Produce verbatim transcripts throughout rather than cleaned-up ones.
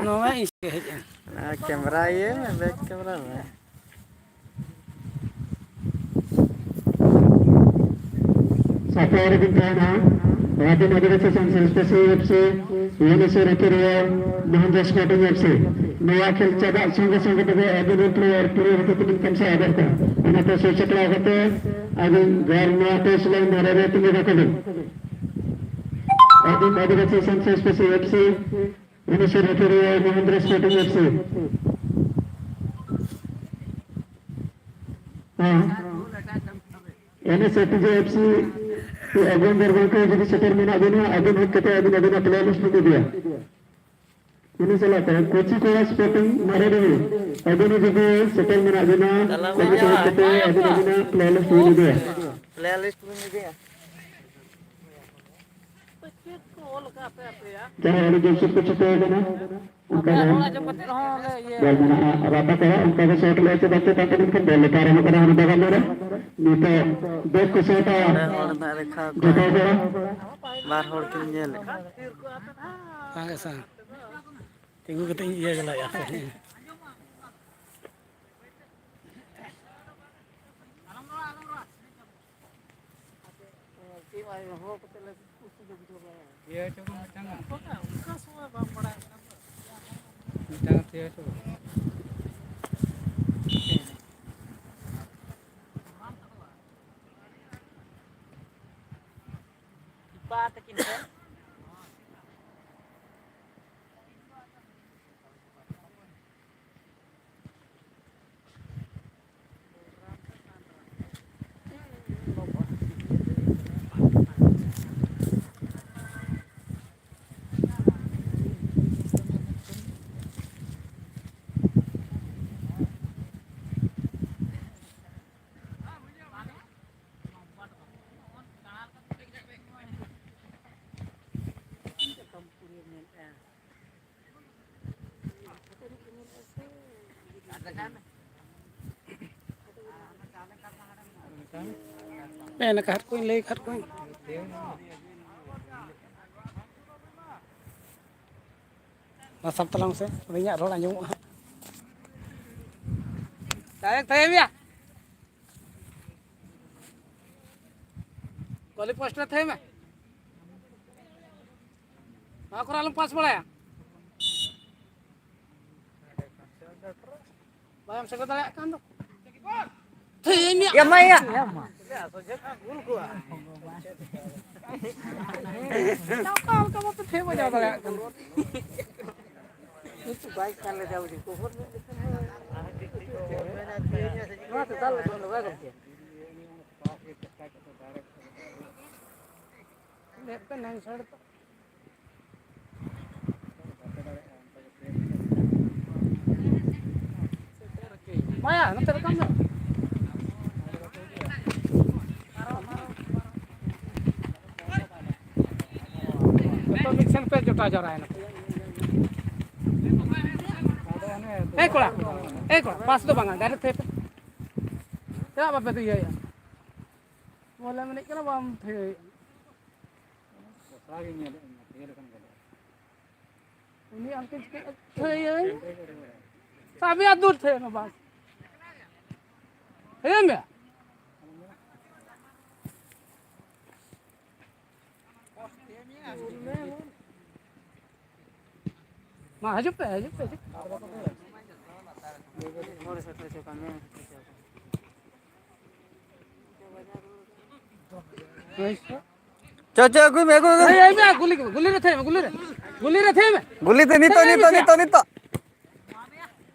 ᱱᱚᱣᱟ ᱤᱧ ᱥᱮᱫ ᱦᱮᱡ ᱮᱱ᱾ ᱚᱱᱟ ᱠᱮᱢᱨᱟ ᱤᱭᱟᱹ ᱢᱮ, ᱵᱮᱠ ᱠᱮᱢᱨᱟ ᱢᱮ᱾ ᱥᱟᱯᱲᱟᱣ ᱨᱮᱵᱤᱱ ᱛᱟᱦᱮᱱᱟ ᱨᱟᱡᱮᱱ ᱟᱹᱫᱤᱵᱟᱹᱥᱤ ᱥᱟᱱᱥᱟᱞ ᱥᱯᱮᱥᱟᱞ ᱮᱯᱷ ᱥᱤ, ᱤᱭᱩᱱᱤᱥᱚᱨ ᱨᱮᱯᱷᱟᱨᱤᱭᱟᱞ, ᱢᱚᱦᱮᱱᱫᱨᱚ ᱥᱯᱳᱨᱴᱤᱝ ᱮᱯᱷ ᱥᱤ᱾ ᱱᱚᱣᱟ ᱠᱷᱮᱞ ᱪᱟᱵᱟᱜ ᱥᱚᱸᱜᱮ ᱥᱚᱸᱜᱮ ᱛᱮᱜᱮ ᱟᱹᱵᱤᱱ ᱨᱮᱱ ᱯᱞᱮᱭᱟᱨ ᱯᱞᱮᱭᱟᱨ ᱦᱚᱛᱮ ᱛᱮᱵᱤᱱ ᱠᱟᱢᱥᱟ ᱟᱫᱮᱨ ᱠᱚᱣᱟ᱾ ᱚᱱᱟᱛᱮ ᱥᱟᱹᱛ ᱥᱟᱯᱲᱟᱣ ᱠᱟᱛᱮ ᱟᱹᱵᱤᱱ ᱜᱟᱨ ᱱᱚᱣᱟ ᱴᱮᱥᱴ ᱞᱟᱭᱤᱱ ᱫᱷᱟᱨᱮ ᱨᱮ ᱛᱤᱸᱜᱩ ᱠᱟᱠᱚ ᱵᱤᱱ᱾ ᱟᱹᱵᱤᱱ ᱟᱹᱫᱤᱵᱟᱹᱥᱤ ᱥᱟᱱᱥᱟᱞ ᱥᱯᱮᱥᱟᱞ ᱮᱯᱷ ᱥᱤ, ᱤᱭᱩᱱᱤᱥᱚᱨ ᱨᱮᱯᱷᱟᱨᱤᱭᱟᱞ, ᱢᱚᱦᱮᱱᱫᱨᱚ ᱥᱯᱳᱨᱴᱤᱝ ᱮᱯᱷ ᱥᱤ᱾ ᱦᱮᱸ᱾ N S A P J F C ᱟᱜᱚᱢ ᱫᱚᱨᱵᱟᱨ ᱠᱚ ᱡᱩᱫᱤ ᱥᱮᱴᱮᱨ ᱢᱮᱱᱟᱜ ᱵᱤᱱᱟ, ᱟᱹᱵᱤᱱ ᱦᱮᱡ ᱠᱟᱛᱮ ᱟᱹᱵᱤᱱ ᱟᱹᱵᱤᱱᱟᱜ ᱯᱞᱮᱭᱟᱨ ᱞᱤᱥᱴ ᱵᱤᱱ ᱤᱫᱤᱭᱟ᱾ ᱤᱱᱟᱹ ᱥᱟᱞᱟᱜ ᱛᱮ ᱠᱳᱪᱤ ᱠᱚᱲᱟ ᱥᱯᱳᱨᱴᱤᱝ ᱢᱟᱨᱮᱰᱤ, ᱟᱹᱵᱤᱱ ᱡᱩᱫᱤ ᱥᱮᱴᱮᱨ ᱢᱮᱱᱟᱜ ᱵᱤᱱᱟ, ᱠᱳᱪᱤ ᱠᱚ ᱦᱮᱡ ᱠᱟᱛᱮ ᱟᱹᱵᱤᱱ ᱟᱹᱵᱤᱱᱟᱜ ᱯᱞᱮᱭᱟᱨ ᱞᱤᱥᱴ ᱵᱤᱱ ᱤᱫᱤᱭᱟ᱾ ᱯᱞᱮᱭᱟᱨ ᱞᱤᱥᱴ ᱵᱤᱱ ᱤᱫᱤᱭᱟ᱾ ᱡᱟᱦᱟᱸᱭ ᱟᱹᱰᱤ ᱡᱳᱨᱥᱳᱨ ᱠᱚ ᱪᱷᱩᱴᱟᱹᱣ ᱠᱟᱱᱟ, ᱚᱱᱠᱟ ᱜᱮ ᱵᱚᱞ ᱢᱮᱱᱟᱜᱼᱟ᱾ ᱟᱨ ᱟᱯᱟ ᱠᱚ ᱚᱱᱠᱟ ᱜᱮ ᱥᱚᱴ ᱞᱮ ᱪᱮᱫ ᱪᱮᱫ ᱛᱟᱦᱮᱸ ᱞᱮᱱᱠᱷᱟᱱ ᱵᱚᱞ ᱞᱮ ᱯᱟᱨᱚᱢ ᱠᱟᱱᱟ ᱦᱟᱱᱟ ᱵᱟᱜᱟᱱ ᱨᱮ᱾ ᱱᱤᱛᱚᱜ ᱵᱮᱥ ᱠᱚ ᱥᱚᱴᱟ᱾ ᱚᱸᱰᱮ ᱦᱚᱲ ᱢᱮᱱᱟᱜ ᱞᱮᱠᱷᱟ ᱠᱚ᱾ ᱡᱚᱴᱟᱣ ᱠᱚᱲᱟ᱾ ᱵᱟᱨ ᱦᱚᱲ ᱠᱤᱱ ᱧᱮᱞᱮᱫ᱾ ᱵᱟᱝ ᱜᱮ ᱥᱮ᱾ ᱛᱤᱸᱜᱩ ᱠᱟᱛᱮ ᱤᱧ ᱤᱭᱟᱹ ᱜᱮᱞᱟᱭᱟ᱾ ᱤᱭᱟᱹ ᱦᱚᱪᱚ ᱠᱚ ᱢᱤᱫᱴᱟᱝ ᱜᱟᱱ᱾ ᱚᱱᱠᱟ ᱥᱚᱢᱚᱭ ᱵᱟᱝ ᱵᱟᱲᱟᱭ ᱠᱟᱱᱟ ᱛᱚ᱾ ᱢᱤᱫᱴᱟᱝ ᱛᱷᱤᱭᱟᱹ ᱦᱚᱪᱚ ᱠᱚ᱾ ᱵᱟ ᱛᱟᱹᱠᱤᱱ ᱥᱮ? ᱢᱮᱱ ᱟᱠᱟᱫ ᱠᱚᱣᱟᱧ, ᱞᱟᱹᱭ ᱟᱠᱟᱫ ᱠᱚᱣᱟᱧ᱾ ᱢᱟ ᱥᱟᱵ ᱛᱟᱞᱟᱝ ᱢᱮᱥᱮ, ᱚᱸᱰᱮ ᱤᱧᱟᱹᱜ ᱨᱚᱲ ᱟᱸᱡᱚᱢᱚᱜᱼᱟ ᱦᱟᱸᱜ᱾ ᱰᱟᱭᱨᱮᱠᱴ ᱛᱟᱦᱮᱸᱭ ᱢᱮᱭᱟ᱾ ᱜᱚᱞᱤ ᱯᱳᱥᱴ ᱨᱮ ᱛᱟᱦᱮᱸᱭ ᱢᱮ᱾ ᱱᱚᱣᱟ ᱠᱚᱨᱮ ᱟᱞᱚᱢ ᱯᱟᱥ ᱵᱟᱲᱟᱭᱟ᱾ ᱵᱟᱭ ᱮᱢ ᱥᱮᱴᱮᱨ ᱫᱟᱲᱮᱭᱟᱜ ᱠᱟᱱ ᱫᱚ᱾ ᱛᱷᱤᱭᱟᱹᱧ ᱢᱮᱭᱟ᱾ ᱮᱢᱟᱭᱟ᱾ ᱚᱠᱟ ᱞᱮᱠᱟ ᱵᱟᱯᱮ ᱛᱷᱤᱭᱟᱹ ᱵᱟᱡᱟᱣ ᱫᱟᱲᱮᱭᱟᱜ ᱠᱟᱱᱟ? ᱱᱤᱛᱚᱜ ᱵᱟᱭ ᱠᱟᱱ ᱞᱮᱫᱟ ᱩᱱᱤ ᱠᱚᱵᱚᱨ ᱧᱚᱜ ᱞᱮᱠᱷᱟᱱ ᱦᱚᱸ᱾ ᱱᱚᱣᱟ ᱛᱮ ᱫᱟᱞ ᱞᱮᱠᱷᱟᱱ ᱫᱚ ᱵᱟᱭ ᱜᱚᱢᱠᱮ᱾ ᱢᱮᱫ ᱯᱮ ᱱᱮᱝ ᱥᱟᱲ ᱛᱚ᱾ ᱢᱟᱭᱟ, ᱱᱚᱛᱮ ᱨᱟᱠᱟᱵ ᱢᱮ᱾ ᱡᱚᱛᱚ ᱢᱤᱫ ᱥᱮᱱ ᱯᱮ ᱡᱚᱴᱟᱣ ᱡᱟᱣᱨᱟᱭᱮᱱᱟ ᱯᱮ᱾ ᱮᱭ ᱠᱚᱲᱟ, ᱮᱭ ᱠᱚᱲᱟ, ᱯᱟᱥ ᱫᱚ ᱵᱟᱝᱟ, ᱰᱟᱭᱨᱮᱠᱴ ᱛᱷᱟᱹᱭ ᱯᱮ᱾ ᱪᱮᱫᱟᱜ ᱵᱟᱯᱮ ᱤᱭᱟᱹᱭᱟ? ᱵᱚᱞᱮ ᱮᱱᱮᱡ ᱠᱟᱱᱟ, ᱵᱟᱢ ᱛᱷᱟᱹᱭᱟᱹᱭᱟ᱾ ᱜᱚᱴᱟ ᱜᱮ ᱧᱮᱞᱮᱫ ᱢᱮ, ᱛᱷᱟᱹᱭᱟᱹ ᱞᱮᱠᱷᱟᱱ ᱜᱮ᱾ ᱩᱱᱤ ᱟᱢ ᱴᱷᱮᱱ ᱪᱤᱠᱟᱹ ᱛᱷᱟᱹᱭᱟᱹᱭ? ᱥᱟᱵᱮᱭᱟ ᱫᱩᱨ ᱛᱷᱟᱹᱭᱟᱹ ᱢᱮ ᱵᱟᱥ᱾ ᱛᱷᱟᱹᱭᱟᱹᱭ ᱢᱮ᱾ ᱢᱟ ᱦᱤᱡᱩᱜ ᱯᱮ, ᱦᱤᱡᱩᱜ ᱯᱮ, ᱦᱤᱡᱩᱜ ᱯᱮ᱾ ᱪᱚ, ᱪᱚ, ᱟᱹᱜᱩᱭ ᱢᱮ, ᱟᱹᱜᱩᱭ ᱢᱮ᱾ ᱮᱭ, ᱮᱭ, ᱢᱮ, ᱜᱩᱞᱤ, ᱜᱩᱞᱤ ᱨᱮ ᱛᱷᱟᱹᱭᱟᱹᱭ ᱢᱮ, ᱜᱩᱞᱤ ᱨᱮ᱾ ᱜᱩᱞᱤ ᱨᱮ ᱛᱷᱟᱹᱭᱟᱹᱭ ᱢᱮ᱾ ᱜᱩᱞᱤ ᱛᱮ ᱱᱤᱛᱚᱜ, ᱮᱭ, ᱱᱤᱛᱚᱜ, ᱮᱭ, ᱱᱤᱛᱚᱜ, ᱱᱤᱛᱚᱜ᱾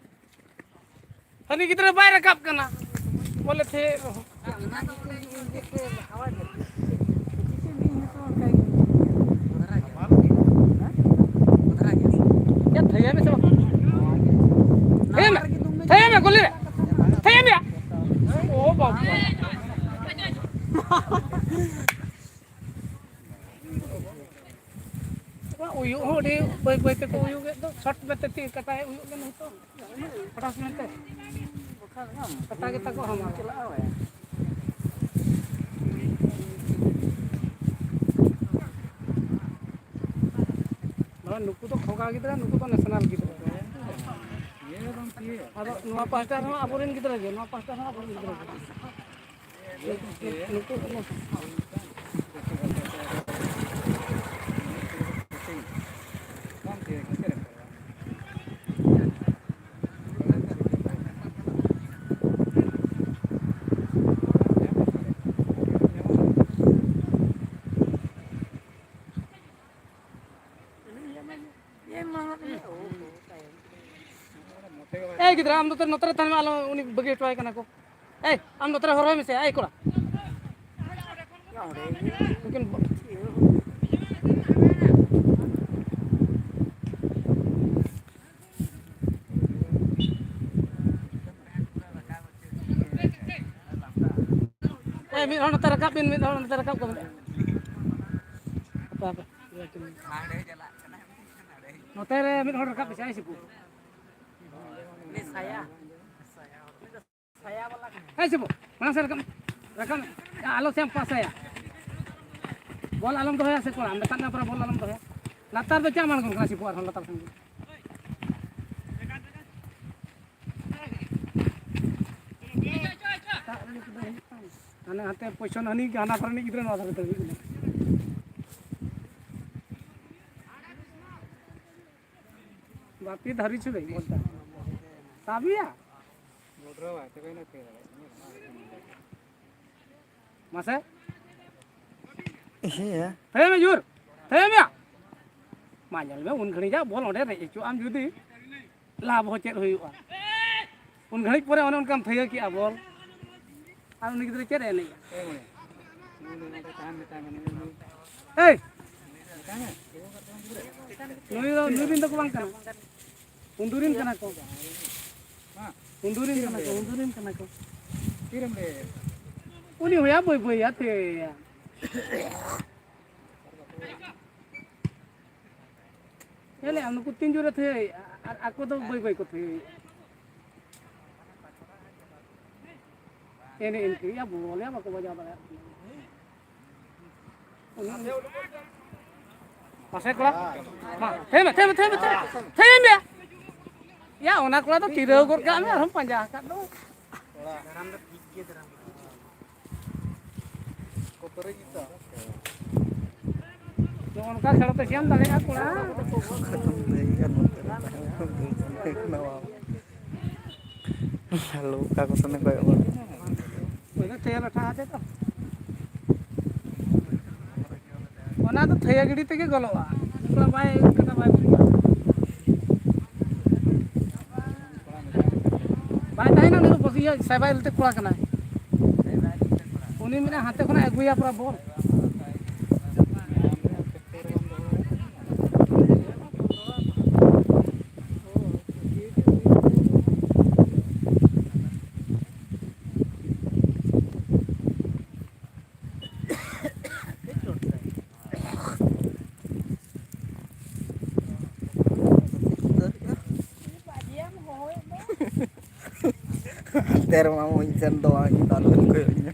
ᱦᱟᱹᱱᱤ ᱜᱤᱫᱽᱨᱟᱹ ᱵᱟᱭ ᱨᱟᱠᱟᱵ ᱠᱟᱱᱟ, ᱵᱚᱞᱮ ᱛᱷᱟᱹᱭᱟᱹᱭ ᱨᱮᱦᱚᱸ᱾ ᱭᱟ, ᱛᱷᱟᱹᱭᱟᱹᱭ ᱢᱮ ᱥᱮ ᱵᱟᱝ? ᱛᱷᱟᱹᱭᱟᱹᱭ ᱢᱮ, ᱛᱷᱟᱹᱭᱟᱹᱭ ᱢᱮ, ᱜᱩᱞᱤ ᱨᱮ᱾ ᱛᱷᱟᱹᱭᱟᱹᱭ ᱢᱮᱭᱟ᱾ ᱳ ᱵᱟᱵᱟ᱾ ᱩᱭᱩᱜ ᱦᱚᱸ ᱟᱹᱰᱤ ᱵᱟᱹᱭ ᱵᱟᱹᱭ ᱛᱮᱠᱚ ᱩᱭᱩᱜᱮᱫ ᱫᱚ, ᱥᱚᱴ ᱢᱮᱱᱛᱮ ᱛᱤ ᱠᱟᱴᱟᱭ ᱩᱭᱩᱜ ᱠᱟᱱᱟ ᱱᱤᱛᱚᱜ᱾ ᱦᱚᱴᱟᱥ ᱢᱮᱱᱛᱮ᱾ ᱠᱟᱴᱟ ᱜᱮᱛᱟ ᱠᱚ ᱦᱟᱢᱟᱞ᱾ ᱱᱩᱠᱩ ᱫᱚ ᱠᱷᱚᱜᱟ ᱜᱤᱫᱽᱨᱟᱹ, ᱱᱩᱠᱩ ᱫᱚ ᱱᱮᱥᱱᱟᱞ ᱜᱤᱫᱽᱨᱟᱹ᱾ ᱟᱫᱚ ᱱᱚᱣᱟ ᱯᱟᱦᱴᱟ ᱨᱮᱦᱚᱸ ᱟᱵᱚᱨᱮᱱ ᱜᱤᱫᱽᱨᱟᱹ ᱜᱮ, ᱱᱚᱣᱟ ᱯᱟᱦᱴᱟ ᱨᱮᱦᱚᱸ ᱟᱵᱚᱨᱮᱱ ᱜᱤᱫᱽᱨᱟᱹ ᱜᱮ᱾ ᱱᱩᱠᱩ ᱮᱭ ᱜᱤᱫᱽᱨᱟᱹ, ᱟᱢ ᱫᱚ ᱱᱚᱛᱮ ᱨᱮ ᱛᱟᱦᱮᱱ ᱢᱮ, ᱟᱞᱚ, ᱩᱱᱤ ᱵᱟᱹᱜᱤ ᱦᱚᱴᱚᱣᱟᱭ ᱠᱟᱱᱟ ᱠᱚ᱾ ᱮᱭ, ᱟᱢ ᱱᱚᱛᱮ ᱨᱮ ᱦᱚᱨᱦᱚᱭ ᱢᱮᱥᱮ, ᱮᱭ ᱠᱚᱲᱟ᱾ ᱱᱩᱠᱤᱱ ᱵᱚ- ᱮᱭ, ᱢᱤᱫ ᱦᱚᱲ ᱱᱚᱛᱮ ᱨᱟᱠᱟᱵ ᱵᱤᱱ, ᱢᱤᱫ ᱦᱚᱲ ᱱᱚᱛᱮ ᱨᱟᱠᱟᱵ ᱠᱚᱵᱤᱱ᱾ ᱦᱟᱯᱮ, ᱦᱟᱯᱮ᱾ ᱱᱚᱛᱮ ᱨᱮ ᱢᱤᱫ ᱦᱚᱲ ᱨᱟᱠᱟᱵ ᱯᱮᱥᱮ, ᱟᱭ ᱥᱤᱯᱩ᱾ ᱦᱮᱸ ᱥᱤᱵᱩ, ᱢᱟᱲᱟᱝ ᱥᱮᱫ ᱨᱟᱠᱟᱵ ᱢᱮ᱾ ᱨᱟᱠᱟᱵ ᱢᱮ᱾ ᱟᱞᱚ ᱥᱮᱢ ᱯᱟᱥᱟᱭᱟ᱾ ᱵᱚᱞ ᱟᱞᱚᱢ ᱫᱚᱦᱚᱭᱟ ᱥᱮ ᱠᱚᱲᱟ, ᱢᱮᱛᱟᱜ ᱢᱮ ᱯᱚᱨᱮ ᱵᱚᱞ ᱟᱞᱚᱢ ᱫᱚᱦᱚᱭᱟ᱾ ᱞᱟᱛᱟᱨ ᱫᱚ ᱪᱟᱜ ᱮᱢ ᱟᱬᱜᱚᱱ ᱠᱟᱱᱟ ᱥᱤᱵᱩ, ᱟᱨᱦᱚᱸ ᱞᱟᱛᱟᱨ ᱥᱮᱱ ᱜᱮ᱾ ᱦᱟᱱᱮ ᱦᱟᱱᱛᱮ ᱯᱚᱭᱥᱟ ᱦᱟᱹᱱᱤ ᱦᱟᱱᱟ ᱠᱚᱨᱮᱱᱤᱡ ᱜᱤᱫᱽᱨᱟᱹ ᱱᱚᱣᱟ ᱫᱷᱟᱨᱮ ᱫᱚ ᱦᱩᱭᱩᱜ ᱠᱟᱱᱟ᱾ ᱵᱟᱯᱤ ᱫᱷᱟᱹᱨᱤ ᱪᱷᱩ ᱜᱟᱹᱭ ᱵᱚᱞ ᱫᱟ᱾ ᱥᱟᱵᱤᱭᱟ? ᱢᱟᱥᱮ᱾ ᱦᱮᱸ᱾ ᱛᱷᱟᱭᱟ ᱢᱮ ᱡᱳᱨ᱾ ᱛᱷᱟᱭᱟ ᱢᱮᱭᱟ᱾ ᱢᱟ ᱧᱮᱞ ᱢᱮ, ᱩᱱ ᱜᱷᱟᱹᱲᱤᱡᱟᱜ ᱵᱚᱞ ᱚᱸᱰᱮ ᱨᱮᱡ ᱦᱚᱪᱚᱜ ᱟᱢ ᱡᱩᱫᱤ, ᱞᱟᱵᱷ ᱦᱚᱸ ᱪᱮᱫ ᱦᱩᱭᱩᱜᱼᱟ? ᱩᱱ ᱜᱷᱟᱹᱲᱤᱡ ᱯᱚᱨᱮ ᱚᱱᱮ ᱚᱱᱠᱟᱢ ᱛᱷᱟᱹᱭᱟᱹ ᱠᱮᱜᱼᱟ ᱵᱚᱞ᱾ ᱟᱨ ᱩᱱᱤ ᱜᱤᱫᱽᱨᱟᱹ ᱪᱮᱫ ᱮ ᱮᱱᱮᱡᱼᱟ? ᱮᱭ! ᱱᱩᱭ ᱫᱚ, ᱱᱩᱭ ᱨᱤᱱ ᱫᱚᱠᱚ ᱵᱟᱝ ᱠᱟᱱᱟ᱾ ᱦᱩᱸᱫᱩ ᱨᱤᱱ ᱠᱟᱱᱟ ᱠᱚ᱾ ᱦᱩᱸᱫᱩ ᱨᱤᱱ ᱠᱟᱱᱟ ᱠᱚ, ᱦᱩᱸᱫᱩ ᱨᱤᱱ ᱠᱟᱱᱟ ᱠᱚ᱾ ᱛᱤᱨᱮᱢ ᱞᱟᱹᱭ ᱟᱭᱟ? ᱩᱱᱤ ᱦᱚᱸᱭᱟ ᱵᱟᱹᱭ ᱵᱟᱹᱭ ᱟᱛᱮᱭᱟ᱾ ᱧᱮᱞᱮᱜ ᱟᱢ ᱱᱩᱠᱩ ᱛᱤᱱ ᱡᱳᱨᱮ ᱛᱷᱟᱹᱭᱟᱹᱭᱮᱜᱼᱟ ᱟᱨ ᱟᱠᱚ ᱫᱚ ᱵᱟᱹᱭ ᱵᱟᱹᱭ ᱠᱚ ᱛᱷᱟᱹᱭᱟᱹᱭᱮᱜᱼᱟ᱾ ᱮᱱᱮᱡ ᱮᱱᱠᱷᱟᱱ ᱭᱟ ᱵᱚᱞ ᱭᱟ ᱵᱟᱠᱚ ᱵᱟᱡᱟᱣ ᱫᱟᱲᱮᱭᱟᱜ ᱠᱟᱱᱟ᱾ ᱩᱱᱤ ᱢᱟᱥᱮ ᱠᱚᱲᱟ, ᱢᱟ, ᱛᱷᱟᱹᱭ ᱢᱮ, ᱛᱷᱟᱹᱭ ᱢᱮ, ᱛᱷᱟᱹᱭ ᱢᱮ, ᱛᱷᱟᱹᱭ ᱢᱮ᱾ ᱭᱟ, ᱚᱱᱟ ᱠᱚᱲᱟ ᱫᱚ ᱛᱤᱨᱟᱹᱣ ᱜᱚᱫ ᱠᱟᱜ ᱢᱮ, ᱟᱨᱦᱚᱸᱢ ᱯᱟᱸᱡᱟ ᱟᱠᱟᱫ ᱫᱚ᱾ ᱱᱚᱜᱼᱚ ᱱᱚᱝᱠᱟ ᱠᱷᱮᱞ ᱛᱮ ᱪᱮᱫ ᱮᱢ ᱫᱟᱲᱮᱭᱟᱜᱼᱟ, ᱠᱚᱲᱟ? ᱞᱚᱣᱠᱟ ᱠᱚ ᱥᱮᱱ ᱠᱚᱭᱚᱜ ᱵᱟᱲᱟ᱾ ᱩᱱᱤ ᱫᱚ ᱛᱷᱟᱹᱭᱟᱹ ᱞᱟᱴᱷᱟ ᱟᱫᱮ ᱛᱚ᱾ ᱚᱱᱟ ᱫᱚ ᱛᱷᱟᱹᱭᱟᱹ ᱜᱤᱰᱤ ᱛᱮᱜᱮ ᱜᱚᱞᱚᱜᱼᱟ᱾ ᱚᱱᱠᱟ ᱵᱟᱭ, ᱚᱱᱠᱟ ᱵᱟᱭ ᱵᱩᱡᱷᱟᱹᱣᱟ᱾ ᱵᱟᱭ ᱛᱟᱦᱮᱱᱟ, ᱩᱱᱤ ᱫᱚ ᱵᱚᱥ-, ᱤᱭᱟᱹ, ᱥᱟᱭᱵᱟᱭ ᱮᱞᱛᱮ ᱠᱚᱲᱟ ᱠᱟᱱᱟᱭ᱾ ᱩᱱᱤ ᱢᱮᱱᱟ ᱦᱟᱱᱛᱮ ᱠᱷᱚᱱᱟᱜ ᱟᱹᱜᱩᱭᱟ ᱯᱩᱨᱟ ᱵᱚᱞ᱾ ᱦᱟᱱᱛᱮ ᱨᱮᱢᱟ ᱢᱩᱧ ᱥᱮᱱ ᱫᱚ ᱵᱟᱝ, ᱤᱧ ᱫᱚ ᱟᱞᱚᱢ ᱠᱚᱭᱚᱜ ᱤᱧᱟ᱾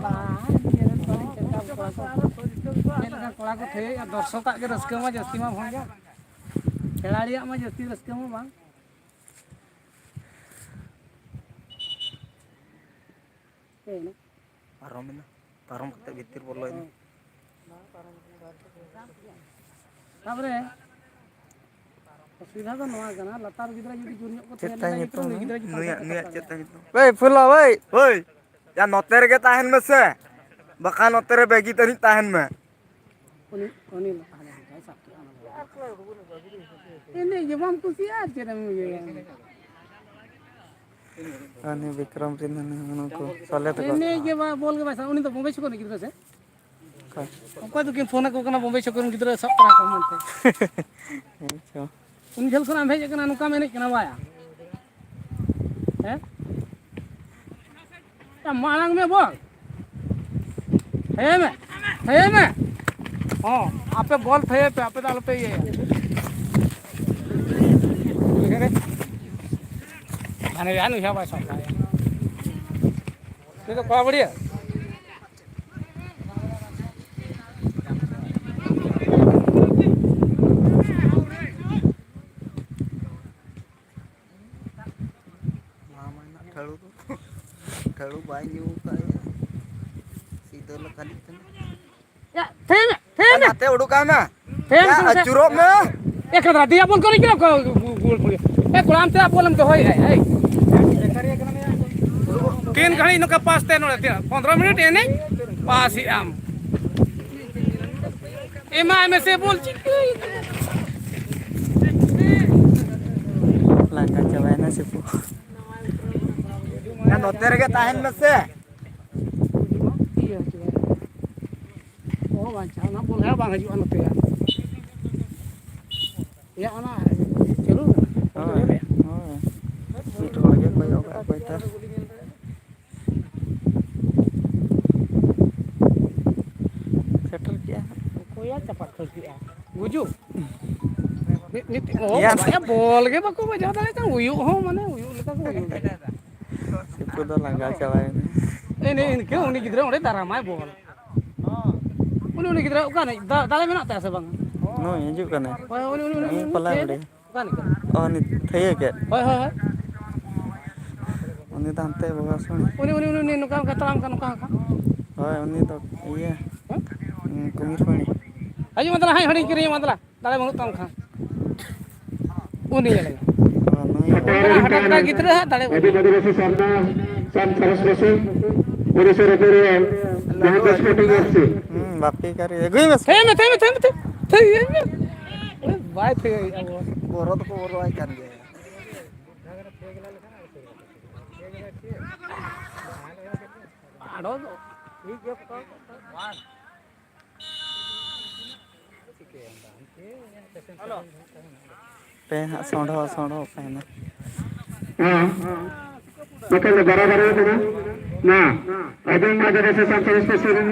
ᱵᱟᱝ, ᱤᱭᱟᱹ ᱨᱮ ᱵᱟᱝ, ᱪᱮᱫ ᱞᱮᱠᱟ ᱠᱚᱲᱟ ᱠᱚ, ᱪᱮᱫ ᱞᱮᱠᱟ ᱠᱚᱲᱟ ᱠᱚ ᱛᱷᱟᱹᱭᱟᱹᱭᱮᱫᱼᱟ, ᱫᱚᱨᱥᱚᱠᱟᱜ ᱜᱮ ᱨᱟᱹᱥᱠᱟᱹ ᱢᱟ ᱡᱟᱹᱥᱛᱤ ᱢᱟ ᱵᱷᱚᱸᱡᱟ᱾ ᱠᱷᱮᱞᱟᱲᱤᱭᱟᱜ ᱢᱟ ᱡᱟᱹᱥᱛᱤ ᱨᱟᱹᱥᱠᱟᱹ ᱢᱟ ᱵᱟᱝ᱾ ᱦᱮᱸ, ᱤᱱᱟᱹ᱾ ᱯᱟᱨᱚᱢᱮᱱᱟ, ᱯᱟᱨᱚᱢ ᱠᱟᱛᱮ ᱵᱷᱤᱛᱤᱨ ᱵᱚᱞᱚᱭᱮᱱᱟ᱾ ᱛᱟᱯᱚᱨᱮ ᱚᱥᱩᱵᱤᱫᱷᱟ ᱫᱚ ᱱᱚᱣᱟ ᱠᱟᱱᱟ, ᱞᱟᱛᱟᱨ ᱜᱤᱫᱽᱨᱟᱹ ᱡᱩᱫᱤ ᱡᱳᱨ ᱧᱚᱜ ᱠᱚ ᱪᱮᱫ ᱛᱟᱦᱮᱸ ᱛᱟᱭ ᱞᱮᱱᱟ, ᱧᱩᱛᱩᱢ ᱩᱱᱤ ᱫᱚ? ᱜᱤᱫᱽᱨᱟᱹ ᱪᱮᱛᱟᱱ ᱱᱩᱭᱟᱜ, ᱥᱮᱫ ᱱᱩᱭᱟᱜ ᱠᱟᱴᱟ ᱪᱮᱫ ᱛᱟᱭ ᱧᱩᱛᱩᱢ? ᱳᱭ ᱯᱷᱩᱞᱟ, ᱳᱭ, ᱳᱭ, ᱭᱟ, ᱱᱚᱛᱮ ᱨᱮᱜᱮ ᱛᱟᱦᱮᱱ ᱢᱮᱥᱮ, ᱵᱟᱠᱷᱟᱱ ᱱᱚᱛᱮ ᱨᱮ ᱵᱮᱜᱤ ᱛᱟᱹᱱᱤᱡ ᱛᱟᱦᱮᱱ ᱢᱮ᱾ ᱩᱱᱤ, ᱩᱱᱤ ᱞᱟᱦᱟ ᱨᱮ ᱦᱟᱸᱜ ᱥᱟᱵ ᱠᱮᱫᱟ ᱚᱱᱟ ᱫᱚ᱾ ᱮᱱᱮᱡ ᱜᱮ ᱵᱟᱢ ᱠᱩᱥᱤᱭᱟᱜᱼᱟ, ᱟᱨ ᱪᱮᱫ ᱮᱢ ᱤᱭᱟᱹᱭᱟ? ᱩᱱᱤ ᱵᱤᱠᱨᱚᱢ ᱨᱮᱱ ᱦᱟᱹᱱᱤ ᱱᱩᱠᱩ ᱥᱟᱞᱮ ᱛᱟᱠᱚ᱾ ᱮᱱᱮᱡ ᱜᱮ ᱵᱟᱭ, ᱵᱚᱞ ᱜᱮ ᱵᱟᱭ ᱥᱟᱵ, ᱩᱱᱤ ᱫᱚ ᱵᱚᱢᱵᱮ ᱪᱷᱚᱠᱚ ᱨᱤᱱᱤᱡ ᱜᱤᱫᱽᱨᱟᱹ ᱥᱮ? ᱚᱠᱚᱭ? ᱚᱠᱚᱭ ᱫᱚᱠᱤᱱ ᱯᱷᱳᱱ ᱟᱠᱚ ᱠᱟᱱᱟ ᱵᱚᱢᱵᱮ ᱪᱷᱚᱠᱚ ᱨᱤᱱ ᱜᱤᱫᱽᱨᱟᱹ ᱥᱟᱵ ᱛᱚᱨᱟ ᱠᱚ ᱢᱮᱱᱛᱮ᱾ ᱦᱮᱸ ᱪᱚ᱾ ᱩᱱ ᱡᱷᱟᱹᱞ ᱠᱷᱚᱱᱟᱜ ᱮᱢ ᱦᱮᱡ ᱟᱠᱟᱱᱟ, ᱱᱚᱝᱠᱟᱢ ᱮᱱᱮᱡ ᱠᱟᱱᱟ ᱵᱟᱭᱟ? ᱦᱮᱸ? ᱭᱟ, ᱢᱟᱲᱟᱝ ᱢᱮ ᱵᱚᱞ᱾ ᱛᱷᱟᱹᱭᱟᱹᱭ ᱢᱮ, ᱛᱷᱟᱹᱭᱟᱹᱭ ᱢᱮ᱾ ᱦᱚᱸ, ᱟᱯᱮ ᱵᱚᱞ ᱛᱷᱟᱹᱭᱟᱹᱭ ᱯᱮ, ᱟᱯᱮ ᱫᱚ ᱟᱞᱚᱯᱮ ᱤᱭᱟᱹᱭᱟ᱾ ᱦᱟᱱᱮ ᱭᱟ, ᱱᱩᱭ ᱦᱚᱸ ᱵᱟᱭ ᱥᱟᱵ ᱫᱟᱲᱮᱭᱟᱜᱼᱟ᱾ ᱱᱩᱭ ᱫᱚ ᱠᱚᱲᱟ ᱵᱟᱹᱲᱤᱭᱟᱹ᱾ ᱵᱟᱭ ᱧᱩ ᱠᱟᱜᱼᱟ᱾ ᱥᱤᱫᱟᱹ ᱞᱮᱠᱟᱱᱤᱡ ᱠᱟᱱᱟ᱾ ᱭᱟ, ᱛᱷᱮᱢ, ᱛᱷᱮᱢ᱾ ᱱᱟᱛᱮ ᱩᱰᱩᱠᱟᱭ ᱢᱮ᱾ ᱛᱷᱮᱢ, ᱭᱟ, ᱛᱷᱮᱢ, ᱛᱷᱮᱢ᱾ ᱟᱹᱪᱩᱨᱚᱜ ᱢᱮ᱾ ᱮ ᱠᱟᱫᱨᱟ, ᱫᱤᱭᱟ ᱵᱚᱞ ᱠᱚᱨᱮ ᱠᱤᱱᱟ ᱠᱚ ᱜᱩ-, ᱜᱩ-, ᱜᱩ-, ᱜᱩ-, ᱮ ᱠᱚᱲᱟ, ᱟᱢ ᱛᱮ ᱵᱚᱞ ᱮᱢ ᱫᱚᱦᱚᱭᱮᱫᱼᱟ, ᱮᱭ᱾ ᱛᱤᱱ ᱜᱷᱟᱹᱲᱤᱡ ᱱᱚᱝᱠᱟ ᱯᱟᱥ ᱛᱮ ᱱᱚᱰᱮ ᱛᱤᱱᱟᱹᱜ? ᱯᱚᱱᱫᱽᱨᱚ ᱢᱤᱱᱤᱴ ᱮᱱᱮᱡ ᱯᱟᱥ ᱮᱫ ᱟᱢ᱾ ᱮᱢᱟᱭ ᱢᱮᱥᱮ ᱵᱚᱞ, ᱪᱤᱠᱟᱹᱭᱮᱫᱟ? ᱞᱟᱸᱜᱟ ᱪᱟᱵᱟᱭᱮᱱᱟ ᱥᱤᱯᱩ᱾ ᱭᱟ, ᱱᱚᱛᱮ ᱨᱮᱜᱮ ᱛᱟᱦᱮᱱ ᱢᱮᱥᱮ᱾ ᱤᱭᱟᱹ ᱦᱚᱪᱚᱭᱟ᱾ ᱚ, ᱵᱟᱧᱪᱟᱣ ᱚᱱᱟ ᱵᱚᱞ ᱦᱚᱸ ᱵᱟᱝ ᱦᱤᱡᱩᱜᱼᱟ ᱱᱚᱛᱮ᱾ ᱭᱟ, ᱚᱱᱟ ᱪᱟᱹᱞᱩ ᱢᱮ᱾ ᱦᱳᱭ, ᱦᱳᱭ᱾ ᱢᱤᱫ ᱦᱚᱲ ᱜᱮ ᱠᱚᱭᱚᱜ ᱠᱟᱜ ᱠᱚᱭ ᱛᱟᱨ᱾ ᱥᱮᱴᱮᱨ ᱠᱮᱜᱼᱟ ᱦᱟᱸᱜ᱾ ᱚᱠᱚᱭᱟ ᱪᱟᱯᱟᱫ ᱠᱷᱟᱹᱲ ᱠᱮᱜᱼᱟ? ᱜᱩᱡᱩ? ᱢᱤᱫ, ᱢᱤᱫ, ᱚ, ᱭᱟ᱾ ᱵᱟᱵᱟ, ᱭᱟ, ᱵᱚᱞ ᱜᱮ ᱵᱟᱠᱚ ᱵᱟᱡᱟᱣ ᱫᱟᱲᱮᱭᱟᱜ ᱠᱟᱱᱟ, ᱩᱭᱩᱜ ᱦᱚᱸ, ᱢᱟᱱᱮ, ᱩᱭᱩᱜ ᱞᱮᱠᱟ ᱠᱚ ᱩᱭᱩᱜ ᱫᱟᱲᱮᱭᱟᱜ ᱠᱟᱱᱟ᱾ ᱥᱤᱯᱩ ᱫᱚ ᱞᱟᱸᱜᱟ ᱪᱟᱵᱟᱭᱮᱱᱟ᱾ ᱮᱱᱮ ᱤᱱᱠᱟᱹ ᱩᱱᱤ ᱜᱤᱫᱽᱨᱟᱹ ᱚᱸᱰᱮ ᱫᱟᱨᱟᱢᱟᱭ ᱵᱚᱞ᱾ ᱩᱱᱤ, ᱩᱱᱤ ᱜᱤᱫᱽᱨᱟᱹ ᱚᱠᱟ ᱨᱤᱱᱤᱡ? ᱫᱟ-, ᱫᱟᱲᱮ ᱢᱮᱱᱟᱜ ᱛᱟᱭᱟ ᱥᱮ ᱵᱟᱝᱟ? ᱱᱩᱭ ᱦᱤᱡᱩᱜ ᱠᱟᱱᱟᱭ᱾ ᱦᱳᱭ, ᱩᱱᱤ, ᱩᱱᱤ, ᱩᱱᱤ, ᱩᱱᱤ ᱯᱟᱞᱟ ᱛᱷᱤᱭᱟᱹ ᱜᱟᱹᱰᱤ᱾ ᱚᱠᱟ ᱨᱤᱱᱤᱡ ᱠᱟᱱᱟᱭ? ᱚ, ᱩᱱᱤ ᱛᱷᱟᱹᱭᱟᱹ ᱜᱮᱫ᱾ ᱦᱳᱭ, ᱦᱳᱭ, ᱦᱳᱭ᱾ ᱩᱱᱤ ᱫᱚ ᱦᱟᱱᱛᱮ ᱵᱚᱸᱜᱟ ᱥᱩᱲᱤ᱾ ᱩᱱᱤ, ᱩᱱᱤ, ᱩᱱᱤ, ᱩᱱᱤ ᱱᱚᱝᱠᱟ, ᱱᱚᱝᱠᱟ ᱛᱟᱲᱟᱢ ᱠᱟᱱᱟ, ᱱᱚᱝᱠᱟ, ᱱᱚᱝᱠᱟ᱾ ᱦᱳᱭ, ᱩᱱᱤ ᱫᱚ ᱤᱭᱟᱹ, ᱦᱮᱸ? ᱩᱸ, ᱠᱩᱢᱤᱨ ᱯᱟᱹᱲᱤ᱾ ᱦᱤᱡᱩᱜ ᱢᱮ ᱫᱮᱞᱟ, ᱦᱟᱸᱜ ᱦᱤᱲᱤᱧ ᱠᱤᱫᱤᱧ, ᱢᱟ ᱫᱮᱞᱟ᱾ ᱫᱟᱲᱮ ᱵᱟᱹᱱᱩᱜ ᱛᱟᱢ ᱠᱷᱟᱱ᱾ ᱩᱱᱤ ᱧᱮᱞ ᱢᱮ᱾ ᱚ, ᱱᱩᱭ ᱩᱱᱤ ᱫᱚ ᱦᱟᱰᱜᱟᱨ ᱜᱤᱫᱽᱨᱟᱹ ᱦᱟᱸᱜ ᱫᱟᱲᱮ ᱵᱟᱹᱱᱩᱜ᱾ ᱟᱹᱫᱤᱢ ᱟᱹᱫᱤᱵᱟᱹᱥᱤ ᱥᱟᱨᱱᱟ ᱥᱟᱱ ᱥᱚᱨᱮᱥ ᱵᱟᱹᱥᱤ ᱩᱲᱤᱥᱥᱟ ᱨᱮ ᱯᱮᱨᱮ ᱡᱟᱦᱟᱸ ᱫᱚ ᱥᱯᱳᱨᱴᱤᱝ ᱮᱯᱷ ᱥᱤ᱾ ᱦᱩᱸ, ᱵᱟᱯᱮ ᱠᱟᱨᱤ ᱟᱹᱜᱩᱭ ᱢᱮ᱾ ᱛᱷᱟᱹᱭ ᱢᱮ, ᱛᱷᱟᱹᱭ ᱢᱮ, ᱛᱷᱟᱹᱭ ᱢᱮ, ᱛᱷᱟᱹᱭ᱾ ᱛᱷᱟᱹᱭ ᱢᱮ᱾ ᱵᱟᱭ ᱛᱷᱟᱹᱭ ᱟᱵᱚ᱾ ᱵᱚᱨᱚ ᱫᱚᱠᱚ ᱵᱚᱨᱚ ᱟᱭ ᱠᱟᱱ ᱜᱮᱭᱟ᱾ ᱟᱲᱚ ᱫᱚ ᱴᱷᱤᱠ ᱜᱮᱭᱟ᱾ ᱯᱮ ᱦᱟᱸᱜ ᱥᱚᱸᱰᱷᱚ, ᱥᱚᱸᱰᱷᱚ ᱛᱟᱦᱮᱱᱟ᱾ ᱦᱮᱸ, ᱵᱟᱠᱷᱟᱱ ᱫᱚ ᱵᱟᱨᱟᱵᱟᱨᱤ ᱠᱟᱱᱟ᱾ ᱢᱟ, ᱟᱹᱵᱤᱱ ᱢᱟ ᱡᱟᱦᱟᱸ ᱥᱮ ᱥᱟᱱᱛᱟᱲ ᱥᱯᱳᱨᱴᱥ ᱨᱮᱱ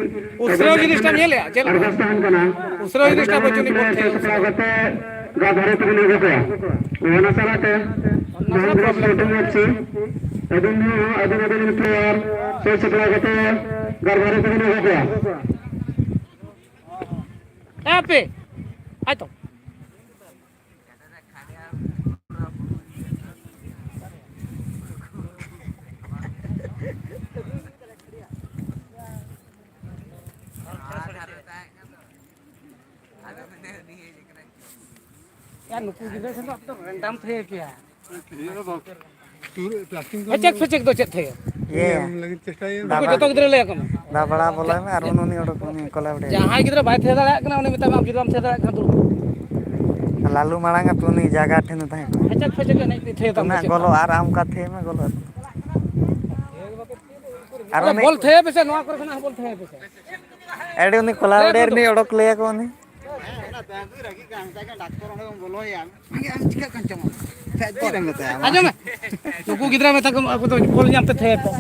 ᱩᱥᱨᱟᱹᱣ ᱡᱤᱱᱤᱥᱴᱟ ᱧᱮᱞᱮᱜᱼᱟ, ᱪᱮᱫ ᱞᱮᱠᱟ? ᱟᱨᱫᱟᱥ ᱛᱟᱦᱮᱱ ᱠᱟᱱᱟ᱾ ᱩᱥᱨᱟᱹᱣ ᱡᱤᱱᱤᱥᱴᱟ ᱟᱹᱵᱤᱱ ᱵᱟᱹᱪᱩᱜ ᱟᱹᱱᱤᱡ ᱵᱚᱞ ᱠᱷᱮᱞ ᱥᱟᱯᱲᱟᱣ ᱨᱮ᱾ ᱠᱟᱛᱮ ᱜᱟ ᱫᱷᱟᱨᱮ ᱛᱮᱵᱤᱱ ᱟᱹᱜᱩ ᱠᱚᱣᱟ᱾ ᱚᱱᱟ ᱥᱟᱞᱟᱜ ᱛᱮ ᱚᱱᱟ ᱡᱟᱦᱟᱸ ᱥᱟᱞᱟᱜ ᱜᱨᱩᱯ problem ᱥᱯᱳᱨᱴᱤᱝ ᱫᱚ᱾ ᱮᱯᱷ ᱥᱤ, ᱟᱹᱵᱤᱱ ᱦᱚᱸ ᱟᱹᱵᱤᱱ ᱟᱹᱵᱤᱱ ᱯᱞᱮᱭᱟᱨ ᱥᱟᱹᱛ ᱥᱟᱯᱲᱟᱣ ᱠᱟᱛᱮ ᱜᱟ ᱫᱷᱟᱨᱮ ᱛᱮᱵᱤᱱ ᱟᱹᱜᱩ ᱠᱚᱣᱟ᱾ ᱮ ᱟᱯᱮ, ᱟᱭ ᱛᱚ᱾ ᱭᱟ, ᱱᱩᱠᱩ ᱜᱤᱫᱽᱨᱟᱹ ᱴᱷᱮᱱ ᱫᱚ ᱟᱯᱮ ᱫᱚ ᱨᱮᱱᱰᱟᱢ ᱛᱷᱟᱹᱭᱟᱹ ᱯᱮᱭᱟ᱾ ᱯᱞᱟᱥᱴᱤᱠ ᱯᱷᱮᱪᱮᱠ ᱯᱷᱮᱪᱮᱠ ᱫᱚ ᱪᱮᱫ ᱛᱷᱟᱹᱭᱟᱹ? ᱤᱭᱟᱹ᱾ ᱱᱩᱠᱩ ᱡᱚᱛᱚ ᱜᱤᱫᱽᱨᱟᱹ ᱞᱟᱹᱭ ᱟᱠᱚ ᱢᱮ᱾ ᱫᱟᱵᱲᱟ ᱵᱚᱞᱚᱭ ᱢᱮ ᱟᱨ ᱩᱱᱤ, ᱩᱱᱤ ᱚᱰᱚᱠ, ᱩᱱᱤ ᱠᱚᱞᱟ ᱵᱟᱲᱟᱭᱟ᱾ ᱡᱟᱦᱟᱸᱭ ᱜᱤᱫᱽᱨᱟᱹ ᱵᱟᱭ ᱛᱷᱟᱹᱭᱟᱹ ᱫᱟᱲᱮᱭᱟᱜ ᱠᱟᱱᱟ, ᱩᱱᱤ ᱢᱮᱛᱟᱭ ᱢᱮ, ᱟᱢ ᱡᱩᱫᱤ ᱵᱟᱢ ᱛᱷᱟᱹᱭᱟᱹ ᱫᱟᱲᱮᱭᱟᱜ ᱠᱟᱱᱟ, ᱫᱩᱲᱩᱵ᱾ ᱞᱟᱞᱩ ᱢᱟᱲᱟᱝ ᱟᱯᱮ ᱩᱱᱤ ᱡᱟᱭᱜᱟ ᱴᱷᱮᱱ ᱫᱚ ᱛᱟᱦᱮᱸ ᱠᱟᱱᱟ᱾ ᱯᱷᱮᱪᱮᱠ ᱯᱷᱮᱪᱮᱠ ᱮᱱᱮᱡ ᱛᱷᱟᱹᱭᱟᱹ ᱛᱟᱢ ᱩᱱᱟᱹᱜ ᱫᱚ ᱪᱮᱫ? ᱜᱚᱞᱚ ᱟᱨ ᱟᱢ ᱚᱱᱠᱟ ᱛᱷᱟᱹᱭᱟᱹ ᱢᱮ, ᱜᱚᱞᱚ᱾ ᱟᱨ ᱟᱫᱚ ᱩᱱᱤ ᱵᱚᱞ ᱛᱷᱟᱹᱭᱟᱹ ᱯᱮᱥᱮ, ᱱᱚᱣᱟ ᱠᱚᱨᱮ ᱠᱷᱚᱱᱟᱜ ᱦᱚᱸ ᱵᱚᱞ ᱛᱷᱟᱹᱭᱟᱹ ᱯᱮᱥᱮ᱾ ᱟᱹᱰᱤ ᱩᱱᱤ ᱠᱚᱞᱟ ᱦᱮᱸ, ᱵᱟᱲᱟᱭᱟ ᱨᱤᱱᱤᱡ ᱚᱰᱚᱠ ᱞᱟᱹᱭᱟ ᱠᱚ ᱩᱱᱤ᱾ ᱚᱱᱟ ᱫᱟᱫᱩ ᱨᱟᱹᱜᱤ ᱠᱟᱱᱟ, ᱢᱮᱛᱟᱭ ᱠᱟᱱᱟ, "ᱰᱟᱠᱛᱚᱨ ᱚᱸᱰᱮ ᱵᱚᱱ ᱵᱚᱞᱚᱭᱟ, ᱟᱢ ᱪᱤᱠᱟᱹᱜ ᱠᱟᱱ ᱪᱚᱝ?" ᱯᱷᱮᱫ ᱜᱮ ᱨᱮᱸᱜᱮᱡ ᱛᱟᱭᱟ᱾ ᱟᱸᱡᱚᱢ ᱢᱮ, ᱱᱩᱠᱩ ᱜᱤᱫᱽᱨᱟᱹ ᱢᱮᱛᱟ ᱠᱚᱢ, ᱟᱠᱚ ᱫᱚ ᱵᱚᱞ ᱧᱟᱢ ᱛᱮ ᱛᱷᱟᱹᱭᱟᱹ ᱠᱚ᱾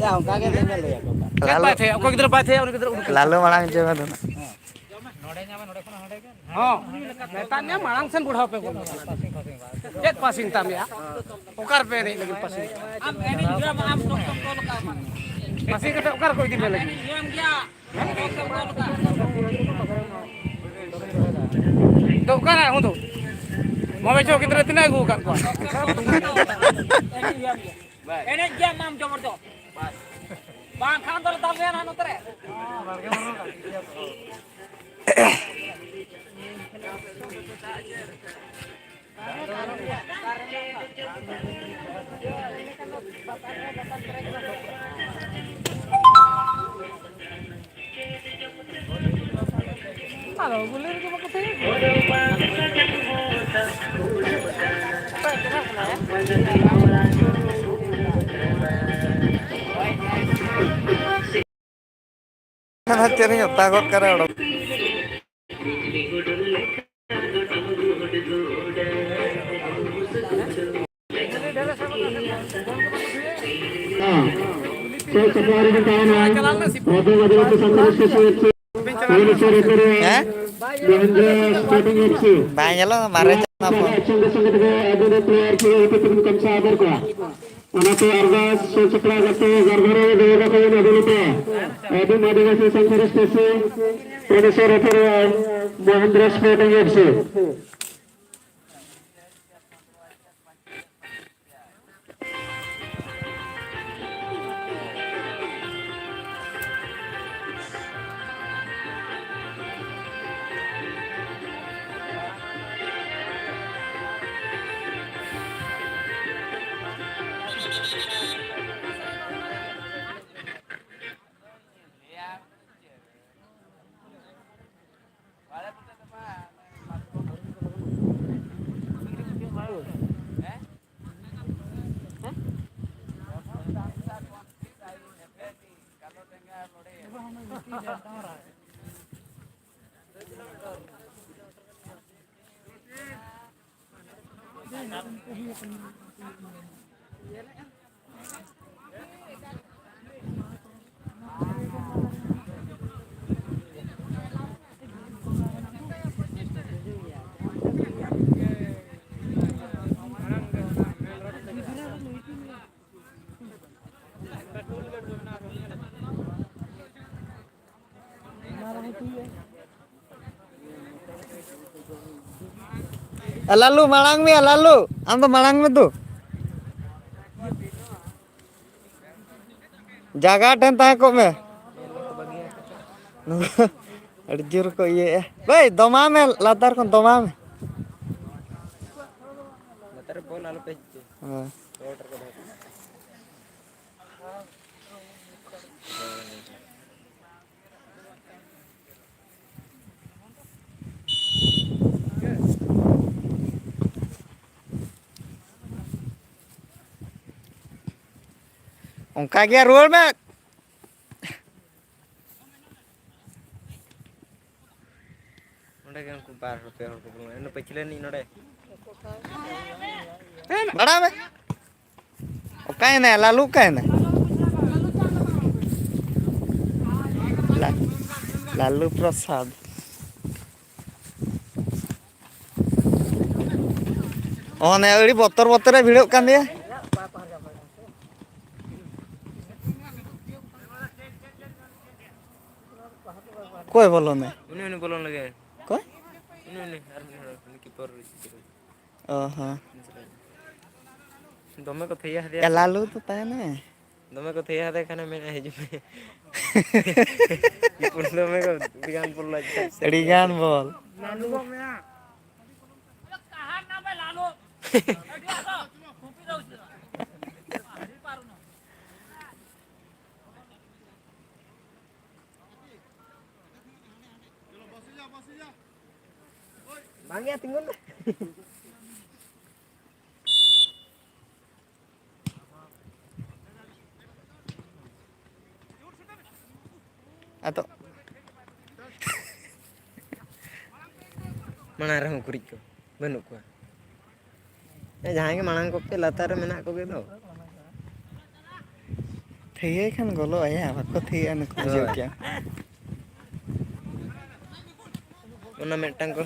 ᱭᱟ, ᱚᱱᱠᱟ ᱜᱮ ᱞᱟᱹᱭ ᱢᱮ, ᱞᱟᱹᱭ ᱟᱠᱚ ᱠᱟᱱᱟ᱾ ᱪᱮᱫ ᱞᱟᱞᱩ ᱵᱟᱭ ᱛᱷᱟᱹᱭᱟ? ᱚᱠᱚᱭ ᱜᱤᱫᱽᱨᱟᱹ ᱵᱟᱭ ᱛᱷᱟᱹᱭᱟ, ᱩᱱᱤ ᱜᱤᱫᱽᱨᱟᱹ ᱩᱰᱩᱠ ᱠᱟᱱᱟ᱾ ᱞᱟᱞᱩ ᱢᱟᱲᱟᱝ ᱦᱚᱪᱚ ᱠᱟᱫᱮ ᱱᱟᱜ᱾ ᱦᱚᱸ, ᱢᱮᱛᱟᱜ ᱢᱮᱭᱟ, ᱢᱟᱲᱟᱝ ᱥᱮᱱ ᱵᱚᱲᱦᱟᱣ ᱯᱮ ᱜᱚᱞ᱾ ᱪᱮᱫ ᱯᱟᱥᱤᱝ ᱛᱟᱢ ᱭᱟ? ᱚᱠᱟ ᱨᱮᱯᱮ ᱮᱱᱮᱡ ᱞᱟᱹᱜᱤᱫ ᱯᱟᱥᱤᱝ? ᱟᱢ ᱮᱱᱮᱡ ᱜᱮᱭᱟᱢ, ᱟᱢ ᱥᱚᱠᱛᱚᱢ ᱜᱚᱞ ᱠᱟᱜᱼᱟ, ᱢᱟ᱾ ᱯᱟᱥᱤᱝ ᱠᱟᱛᱮ ᱚᱠᱟ ᱨᱮᱠᱚ ᱤᱫᱤ ᱢᱮ ᱞᱟᱹᱜᱤᱫ? ᱟᱢ ᱮᱱᱮᱡ ᱜᱮᱭᱟᱢ᱾ ᱫᱚ ᱚᱠᱟᱨᱮ ᱦᱩᱸ ᱫᱚ? ᱢᱚᱢᱮ ᱪᱚ ᱜᱤᱫᱽᱨᱟᱹ ᱛᱤᱱᱟᱹᱜ ᱟᱹᱜᱩ ᱟᱠᱟᱫ ᱠᱚᱣᱟ? ᱮᱱᱮᱡ ᱜᱮᱭᱟᱢ ᱢᱟᱢ ᱡᱚᱵᱚᱨ ᱫᱚ᱾ ᱵᱟᱝᱠᱷᱟᱱ ᱫᱚ ᱫᱟᱞ ᱢᱮᱭᱟ ᱱᱟᱦᱟᱜ ᱱᱚᱛᱮ ᱨᱮ᱾ ᱟᱫᱚ ᱜᱩᱞᱤ ᱨᱮᱜᱮ ᱵᱟᱠᱚ ᱛᱟᱦᱮᱸ᱾ ᱪᱮᱫ ᱤᱧ ᱚᱛᱟ ᱜᱚᱫ ᱠᱟᱫᱟ ᱚᱰᱚᱠ᱾ ᱦᱮᱸ? Mohendro sporting F C. ᱵᱟᱭ ᱧᱮᱞᱚᱜ, ᱢᱟᱨᱮ ᱪᱟᱞᱟᱣ ᱯᱷᱳᱱ᱾ ᱚᱱᱟᱛᱮ ᱟᱨᱫᱟᱥ ᱥᱟᱹᱛ ᱥᱟᱯᱲᱟᱣ ᱠᱟᱛᱮ ᱜᱚᱨᱵᱷᱚᱨᱮ ᱫᱚᱦᱚ ᱠᱟᱠᱚ ᱟᱹᱰᱤ ᱞᱮᱠᱟ ᱟᱹᱫᱤᱢ ᱟᱹᱫᱤᱵᱟᱹᱥᱤ ᱥᱟᱱᱛᱟᱲ ᱥᱯᱳᱨᱴᱥ ᱯᱨᱚᱰᱩᱥᱟᱨ ᱨᱮᱯᱷᱟᱨᱤ ᱢᱚᱦᱮᱱᱫᱨᱚ ᱥᱯᱳᱨᱴᱤᱝ ᱮᱯᱷ ᱥᱤ᱾ ᱮ ᱞᱟᱞᱩ, ᱢᱟᱲᱟᱝ ᱢᱮ, ᱮ ᱞᱟᱞᱩ, ᱟᱢ ᱫᱚ ᱢᱟᱲᱟᱝ ᱢᱮ ᱫᱩ᱾ ᱡᱟᱭᱜᱟ ᱴᱷᱮᱱ ᱛᱟᱦᱮᱸ ᱠᱚᱜ ᱢᱮ᱾ ᱟᱹᱰᱤ ᱡᱳᱨ ᱠᱚ ᱤᱭᱟᱹᱭᱮᱜᱼᱟ᱾ ᱵᱟᱹᱭ, ᱫᱚᱢᱟᱣ ᱢᱮ, ᱞᱟᱛᱟᱨ ᱠᱷᱚᱱ ᱫᱚᱢᱟᱣ ᱢᱮ᱾ ᱞᱟᱛᱟᱨ ᱨᱮ ᱵᱚᱞ ᱟᱞᱚ ᱯᱮ ᱦᱤᱡᱩᱜ᱾ ᱦᱳᱭ᱾ ᱨᱚᱰ ᱨᱮᱠᱚ ᱫᱚᱦᱚ ᱠᱟᱜᱼᱟ᱾ ᱚᱱᱠᱟ ᱜᱮ ᱨᱩᱣᱟᱹᱲ ᱢᱮ᱾ ᱚᱸᱰᱮ ᱜᱮ ᱩᱱᱠᱩ ᱵᱟᱨ ᱦᱚᱲ, ᱯᱮ ᱦᱚᱲ ᱠᱚ ᱵᱚᱞᱚᱱᱟ᱾ ᱤᱱᱟᱹ ᱯᱟᱹᱪᱷᱞᱟᱹ ᱨᱤᱱᱤᱡ ᱱᱚᱰᱮ᱾ ᱵᱟᱲᱟᱭ ᱢᱮ᱾ ᱚᱠᱟᱭᱮᱱᱟᱭ? ᱞᱟᱞᱩ ᱚᱠᱟᱭᱮᱱᱟᱭ? ᱞᱟ-, ᱞᱟᱞᱩ ᱯᱨᱚᱥᱟᱫᱽ᱾ ᱚᱱᱮ ᱟᱹᱰᱤ ᱵᱚᱛᱚᱨ ᱵᱚᱛᱚᱨᱮ ᱵᱷᱤᱲᱚᱜ ᱠᱟᱱ ᱫᱚᱭᱟ᱾ ᱚᱠᱚᱭ ᱵᱚᱞᱚᱱᱟᱭ? ᱩᱱᱤ, ᱩᱱᱤ ᱵᱚᱞᱚᱱ ᱞᱟᱹᱜᱤᱫ᱾ ᱚᱠᱚᱭ? ᱩᱱᱤ, ᱩᱱᱤ, ᱟᱨ ᱢᱤᱫ ᱦᱚᱲ, ᱩᱱᱤ ᱠᱤᱯᱚᱨ᱾ ᱚ ᱦᱚᱸ᱾ ᱫᱚᱢᱮ ᱠᱚ ᱛᱷᱤᱭᱟ ᱦᱟᱫᱮᱭᱟ ᱥᱮ᱾ ᱞᱟᱞᱩ ᱫᱚ ᱛᱟᱦᱮᱱᱟᱭ᱾ ᱫᱚᱢᱮ ᱠᱚ ᱛᱷᱤᱭᱟ ᱦᱟᱫᱮ ᱠᱷᱟᱱᱮ ᱢᱮᱱᱟ, "ᱦᱤᱡᱩᱜ ᱢᱮ᱾ ᱫᱚᱢᱮ ᱠᱚ, ᱟᱹᱰᱤ ᱜᱟᱱ ᱵᱚᱞ ᱞᱟᱡ ᱠᱷᱟᱡ ᱥᱮ ᱟᱹᱰᱤ ᱜᱟᱱ ᱵᱚᱞ᱾ ᱞᱟᱞᱩ ᱜᱚᱜ ᱢᱮᱭᱟ᱾ ᱵᱟᱝ ᱭᱟ, ᱛᱤᱸᱜᱩᱱ ᱢᱮ᱾ ᱟᱫᱚ ᱢᱟᱲᱟᱝ ᱨᱮᱦᱚᱸ ᱩᱠᱩᱨᱤᱡ ᱠᱚ ᱵᱟᱹᱱᱩᱜ ᱠᱚᱣᱟ᱾ ᱮ, ᱡᱟᱦᱟᱸᱭ ᱜᱮ ᱢᱟᱲᱟᱝ ᱠᱚᱜ ᱯᱮ, ᱞᱟᱛᱟᱨ ᱨᱮ ᱢᱮᱱᱟᱜ ᱠᱚᱜᱮ ᱫᱚ᱾ ᱛᱷᱤᱭᱟᱹᱭ ᱠᱷᱟᱱ ᱜᱚᱞᱚᱜ ᱟᱭᱟ, ᱵᱟᱠᱚ ᱛᱷᱤᱭᱟᱹᱜᱼᱟ ᱱᱩᱠᱩ, ᱵᱩᱡᱷᱟᱹᱣ ᱦᱳᱭ᱾ ᱠᱮᱜᱼᱟᱢ᱾ ᱚᱱᱟ ᱢᱤᱫᱴᱟᱝ ᱠᱚ,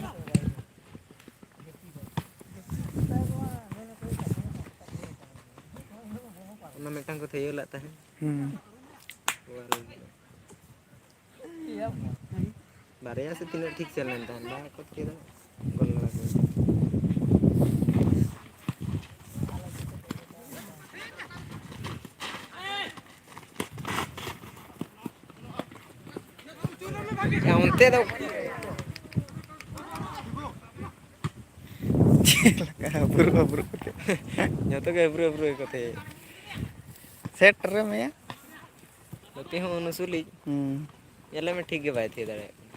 ᱚᱱᱟ ᱢᱤᱫᱴᱟᱝ ᱠᱚ ᱛᱷᱤᱭᱟᱹ ᱞᱮᱫ ᱛᱟᱦᱮᱸᱫ᱾ ᱦᱩᱸ᱾ ᱵᱟᱨᱭᱟ ᱥᱮ ᱛᱤᱱᱟᱹᱜ ᱴᱷᱤᱠ ᱥᱮᱱ ᱞᱮᱱ ᱛᱟᱦᱮᱸᱫ, ᱵᱟᱝ ᱠᱚ ᱛᱷᱤᱭᱟᱹ ᱫᱟᱲᱮᱭᱟᱜ᱾ ᱜᱳᱞ ᱞᱟᱜᱟ ᱠᱚ᱾ ᱭᱟ, ᱚᱱᱛᱮ ᱫᱚ ᱪᱮᱫ ᱞᱮᱠᱟ ᱦᱟᱹᱵᱨᱩ ᱦᱟᱹᱵᱨᱩ ᱠᱟᱛᱮ? ᱡᱚᱛᱚ ᱜᱮ ᱦᱟᱹᱵᱨᱩ ᱦᱟᱹᱵᱨᱩ ᱜᱮᱠᱚ ᱛᱟᱦᱮᱸ᱾ ᱥᱮᱴ ᱨᱮ ᱢᱮᱭᱟ᱾ ᱱᱚᱛᱮ ᱦᱚᱸ ᱩᱱᱩᱥᱩᱞᱤᱡ᱾ ᱦᱩᱸ᱾ ᱧᱮᱞᱮ ᱢᱮ, ᱴᱷᱤᱠ ᱜᱮ ᱵᱟᱭ ᱛᱷᱤᱭᱟᱹ ᱫᱟᱲᱮᱭᱟᱜ ᱠᱟᱱᱟ᱾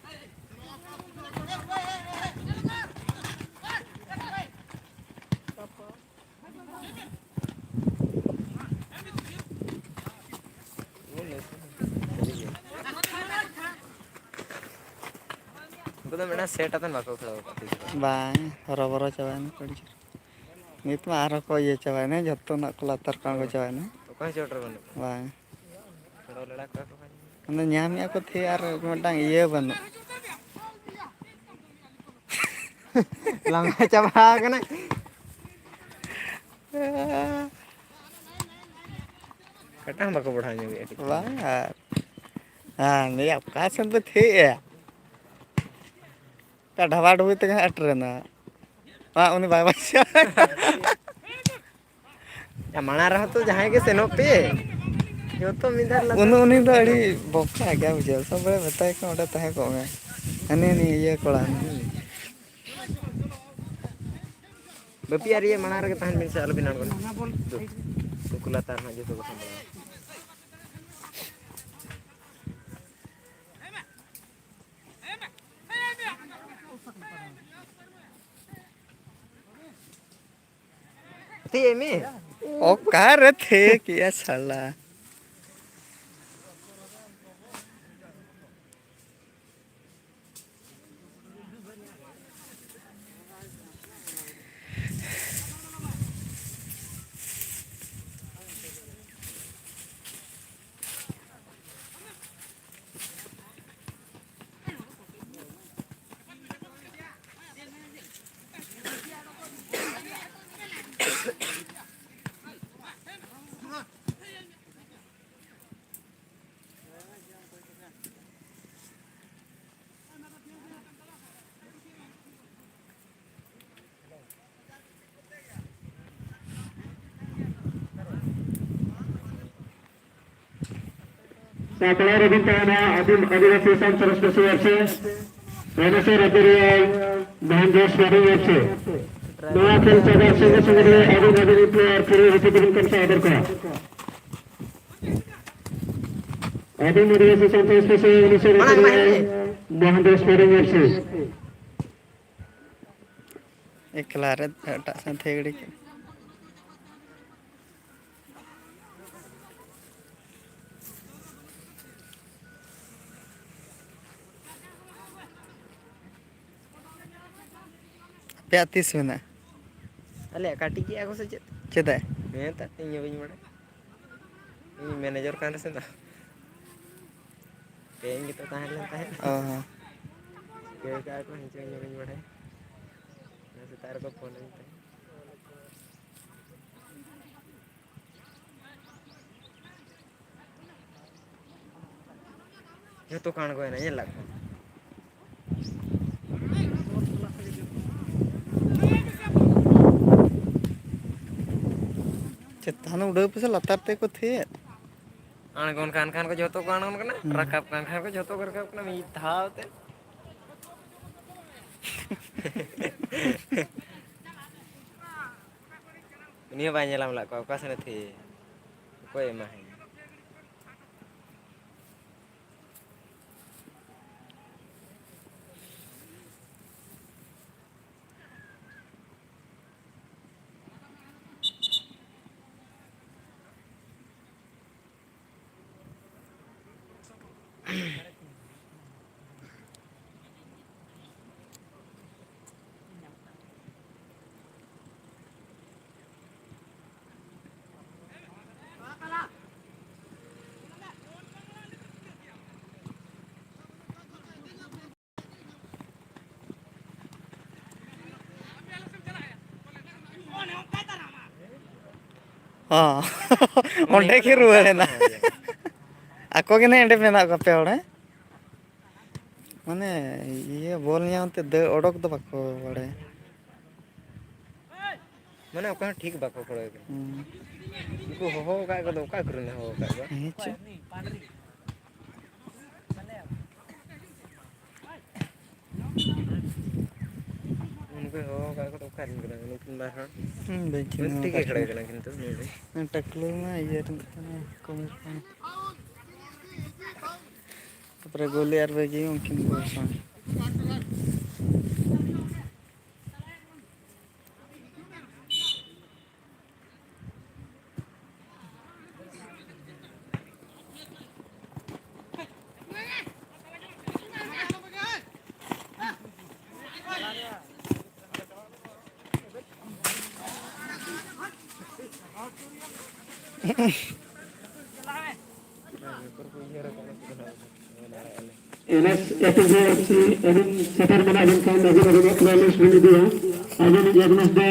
ᱩᱱᱠᱩ ᱫᱚ ᱢᱤᱫᱴᱟᱝ ᱥᱮᱴ ᱟᱛᱮᱫ ᱵᱟᱠᱚ ᱠᱷᱮᱞ ᱟᱠᱟᱫ ᱛᱤᱥ ᱦᱚᱸ᱾ ᱵᱟᱝ, ᱦᱚᱨᱚᱵᱚᱨᱚ ᱪᱟᱵᱟᱭᱮᱱᱟ ᱠᱚ ᱟᱹᱰᱤ ᱡᱳᱨ᱾ ᱱᱤᱛ ᱢᱟ ᱟᱨᱦᱚᱸ ᱠᱚ ᱤᱭᱟᱹ ᱪᱟᱵᱟᱭᱮᱱᱟ, ᱡᱚᱛᱚ ᱱᱟᱜ ᱠᱚ ᱞᱟᱛᱟᱨ ᱠᱚ ᱟᱬᱜᱚ ᱪᱟᱵᱟᱭᱮᱱᱟ᱾ ᱚᱠᱚᱭ ᱦᱚᱸ ᱪᱚᱴ ᱨᱮ ᱵᱟᱹᱱᱩᱜ ᱠᱚᱣᱟ᱾ ᱵᱟᱝ᱾ ᱦᱚᱲ ᱞᱟᱲᱟ ᱠᱚᱣᱟ ᱠᱚ ᱠᱷᱟᱱ᱾ ᱟᱫᱚ ᱧᱟᱢᱮᱜᱼᱟ ᱠᱚ ᱛᱷᱤ ᱟᱨ ᱢᱤᱫᱴᱟᱝ ᱤᱭᱟᱹ ᱵᱟᱹᱱᱩᱜ᱾ ᱞᱟᱸᱜᱟ ᱪᱟᱵᱟ ᱟᱠᱟᱱᱟᱭ᱾ ᱠᱟᱴᱟ ᱦᱚᱸ ᱵᱟᱠᱚ ᱵᱚᱲᱦᱟᱣ ᱧᱚᱜᱮᱜᱼᱟ ᱴᱷᱤᱠ ᱴᱷᱟᱠ᱾ ᱵᱟᱝ ᱟᱨ, ᱦᱮᱸ, ᱱᱩᱭᱟᱜ ᱚᱠᱟ ᱥᱮᱱ ᱯᱮ ᱛᱷᱤᱭᱮᱜᱼᱟ? ᱚᱠᱟ ᱰᱷᱟᱵᱟ ᱰᱷᱩᱵᱤ ᱛᱮᱜᱮ ᱦᱟᱸᱜ ᱮᱴᱨᱮᱱᱟ᱾ ᱵᱟᱝ, ᱩᱱᱤ ᱵᱟᱭ ᱵᱟᱧᱪᱟᱣ᱾ ᱭᱟ, ᱢᱟᱲᱟᱝ ᱨᱮᱦᱚᱸ ᱛᱚ ᱡᱟᱦᱟᱸᱭ ᱜᱮ ᱥᱮᱱᱚᱜ ᱯᱮ, ᱡᱚᱛᱚ ᱢᱤᱫ ᱫᱷᱟᱣ ᱞᱟᱛᱟᱨ ᱩᱱᱤ, ᱩᱱᱤ ᱫᱚ ᱥᱮᱫ ᱟᱹᱰᱤ ᱵᱚᱠᱟ ᱜᱮᱭᱟ, ᱵᱩᱡᱷᱟᱹᱣ᱾ ᱥᱚᱵ ᱵᱮᱲᱟ ᱢᱮᱛᱟᱭ ᱠᱟᱱᱟ, "ᱚᱸᱰᱮ ᱛᱟᱦᱮᱸ ᱠᱚᱜ ᱢᱮ, ᱦᱟᱹᱱᱤ, ᱦᱟᱹᱱᱤ ᱤᱭᱟᱹ ᱠᱚᱲᱟ, ᱦᱟᱹᱱᱤ ᱦᱟᱹᱱᱤ᱾" ᱵᱟᱹᱯᱤ ᱟᱨ ᱤᱭᱟᱹ ᱢᱟᱲᱟᱝ ᱨᱮᱜᱮ ᱛᱟᱦᱮᱱ ᱵᱤᱱ ᱥᱮ, ᱟᱞᱚᱵᱤᱱ ᱟᱬᱜᱚᱱᱟ᱾ ᱫᱩ, ᱩᱱᱠᱩ ᱞᱟᱛᱟᱨ ᱨᱮᱱᱟᱜ ᱡᱚᱛᱚ ᱠᱚ ᱥᱟᱢᱵᱲᱟᱣᱟ᱾ ᱛᱷᱤᱭᱟᱹᱭ ᱢᱮ᱾ ᱚᱠᱟᱨᱮ ᱛᱷᱤᱭᱟᱹ ᱠᱮᱜᱼᱟ ᱥᱟᱞᱟ? ᱟᱠᱷᱲᱟ ᱨᱮᱵᱤᱱ ᱛᱟᱦᱮᱱᱟ ᱟᱹᱫᱤᱢ ᱟᱹᱫᱤᱵᱟᱹᱥᱤ ᱥᱟᱱᱛᱟᱲ ᱥᱯᱮᱥᱟᱞ ᱮᱯᱷ ᱥᱤ, ᱨᱟᱡᱮᱥᱣᱚᱨ ᱨᱟᱡᱽ ᱨᱮᱭᱟᱜ ᱢᱚᱦᱮᱱᱫᱨᱚ ᱥᱯᱳᱨᱴᱤᱝ ᱮᱯᱷ ᱥᱤ᱾ ᱱᱚᱣᱟ ᱠᱷᱮᱞ ᱪᱟᱵᱟ ᱥᱚᱸᱜᱮ ᱥᱚᱸᱜᱮ ᱨᱮ ᱟᱹᱫᱤᱢ ᱟᱹᱫᱤᱢ ᱯᱞᱮᱭᱟᱨ ᱯᱷᱤᱨᱤ ᱨᱮᱯᱤ ᱛᱮᱵᱤᱱ ᱠᱟᱱ ᱥᱟᱶ ᱫᱚᱨᱠᱟᱨ᱾ ᱟᱹᱫᱤᱢ ᱟᱹᱫᱤᱵᱟᱹᱥᱤ ᱥᱟᱱᱛᱟᱲ ᱥᱯᱮᱥᱟᱞ ᱩᱱᱤᱥᱥᱚ ᱢᱟᱲᱟᱝ ᱢᱟ ᱨᱮᱭᱟᱜ ᱦᱮᱡ ᱢᱚᱦᱮᱱᱫᱨᱚ ᱥᱯᱳᱨᱴᱤᱝ ᱮᱯᱷ ᱥᱤ᱾ ᱮᱠᱞᱟ ᱨᱮ ᱮᱴᱟᱜ ᱥᱟᱶᱛᱮ ᱜᱤᱰᱤ ᱠᱮᱫ᱾ ᱟᱯᱮᱭᱟᱜ ᱛᱤᱥ ᱢᱮᱱᱟᱜᱼᱟ? ᱟᱞᱮᱭᱟᱜ ᱠᱟᱹᱴᱤᱡ ᱜᱮᱭᱟ ᱠᱚ ᱥᱮ ᱪᱮᱫ? ᱪᱮᱫᱟᱜ? ᱦᱮᱸ, ᱛᱟ ᱤᱧ ᱦᱚᱸ ᱵᱟᱹᱧ ᱵᱟᱲᱟᱭᱟ᱾ ᱤᱧ ᱢᱮᱱᱮᱡᱟᱨ ᱠᱟᱱ ᱨᱮᱥᱮ ᱫᱚ᱾ ᱛᱮᱦᱮᱧ ᱜᱮᱛᱚ ᱛᱟᱦᱮᱸ ᱞᱮᱱ ᱛᱟᱦᱮᱸᱫ᱾ ᱚ ᱦᱚᱸ᱾ ᱪᱤᱠᱟᱹ ᱠᱟᱜᱼᱟ ᱠᱚ ᱦᱮᱸ ᱪᱚ ᱤᱧ ᱦᱚᱸ ᱵᱟᱹᱧ ᱵᱟᱲᱟᱭᱟ᱾ ᱚᱱᱟ ᱥᱮᱛᱟᱜ ᱨᱮᱠᱚ ᱯᱷᱳᱱ ᱟᱹᱧ ᱛᱟᱦᱮᱸᱫ᱾ ᱡᱚᱛᱚ ᱠᱚ ᱟᱬᱜᱚᱭᱮᱱᱟ, ᱧᱮᱞ ᱞᱟᱜ ᱠᱚᱣᱟ᱾ ᱪᱮᱛᱟᱱ ᱩᱰᱟᱹᱣ ᱯᱮᱥᱮ ᱞᱟᱛᱟᱨ ᱛᱮᱠᱚ ᱛᱷᱤᱭᱮᱫ᱾ ᱟᱬᱜᱚᱱ ᱠᱟᱱ ᱠᱷᱟᱱ ᱠᱚ ᱡᱚᱛᱚ ᱠᱚ ᱟᱬᱜᱚᱱ ᱠᱟᱱᱟ, ᱦᱩᱸ᱾ ᱨᱟᱠᱟᱵ ᱠᱟᱱ ᱠᱷᱟᱱ ᱠᱚ ᱡᱚᱛᱚ ᱠᱚ ᱨᱟᱠᱟᱵ ᱠᱟᱱᱟ ᱢᱤᱫ ᱫᱷᱟᱣ ᱛᱮ᱾ ᱩᱱᱤ ᱦᱚᱸ ᱵᱟᱭ ᱧᱮᱞᱟᱢ ᱞᱟᱜ ᱠᱚᱣᱟ, ᱚᱠᱟ ᱥᱮᱱᱮ ᱛᱷᱤᱭᱟᱹᱭᱟ, ᱚᱠᱚᱭ ᱮᱢᱟᱦᱟᱭᱟ? ᱦᱚᱸ᱾ ᱚᱸᱰᱮ ᱜᱮ ᱨᱩᱣᱟᱹᱲ ᱮᱱᱟ᱾ ᱟᱠᱚ ᱜᱮ ᱱᱟᱜ ᱮᱸᱰᱮ ᱢᱮᱱᱟᱜ ᱠᱚᱣᱟ ᱯᱮ ᱦᱚᱲ, ᱦᱮᱸ? ᱢᱟᱱᱮ, ᱤᱭᱟᱹ, ᱵᱚᱞ ᱧᱟᱢ ᱛᱮ ᱫᱟᱹᱲ ᱚᱰᱚᱠ ᱫᱚ ᱵᱟᱠᱚ ᱵᱟᱲᱟᱭᱟ᱾ ᱢᱟᱱᱮ, ᱚᱠᱚᱭ ᱦᱚᱸ ᱴᱷᱤᱠ ᱵᱟᱠᱚ ᱠᱚᱭᱚᱜ ᱠᱟᱱᱟ᱾ ᱦᱩᱸ᱾ ᱩᱱᱠᱩ ᱦᱚᱦᱚ ᱟᱠᱟᱫ ᱠᱚᱫᱚ ᱚᱠᱟ ᱠᱚᱨᱮᱱ ᱦᱚᱦᱚ ᱟᱠᱟᱫ ᱠᱚᱣᱟ? ᱦᱮᱸ ᱪᱚ᱾ ᱦᱚᱦᱚ ᱟᱠᱟᱫ ᱠᱚᱫᱚ ᱚᱠᱟ ᱨᱮᱱ ᱠᱟᱱᱟ ᱱᱩᱠᱤᱱ ᱵᱟᱨ ᱦᱚᱲ? ᱦᱩᱸ, ᱵᱟᱹᱧ ᱢᱤᱫ ᱪᱤᱱᱦᱟᱹᱣ ᱴᱷᱤᱠ ᱜᱮ ᱟᱠᱟᱫ ᱠᱷᱮᱞ ᱠᱤᱱᱟ᱾ ᱠᱟᱱᱟ ᱠᱤᱱᱛᱩ ᱱᱩᱭ ᱫᱚ᱾ ᱴᱟᱠᱞᱩ ᱢᱟ ᱤᱭᱟᱹ ᱨᱮᱱ ᱠᱟᱱᱟᱭ, ᱠᱚᱢᱤᱨ ᱠᱟᱱᱟᱭ᱾ ᱛᱟᱯᱚᱨᱮ ᱜᱳᱞᱤ ᱟᱨ ᱵᱮᱜᱤ ᱩᱱᱠᱤᱱ ᱠᱚ ᱥᱟᱶ᱾ ᱮᱱ ᱮᱥ ᱮᱯᱷ ᱡᱮ ᱮᱯᱷ ᱥᱤ ᱟᱹᱵᱤᱱ ᱥᱮᱴᱮᱨ ᱢᱮᱱᱟᱜ ᱵᱤᱱ ᱠᱷᱟᱱ ᱟᱹᱵᱤᱱ ᱟᱹᱵᱤᱱᱟᱜ player list ᱵᱤᱱ ᱤᱫᱤᱭᱟ᱾ ᱟᱹᱵᱤᱱ ᱡᱟᱦᱟᱸ ᱫᱚ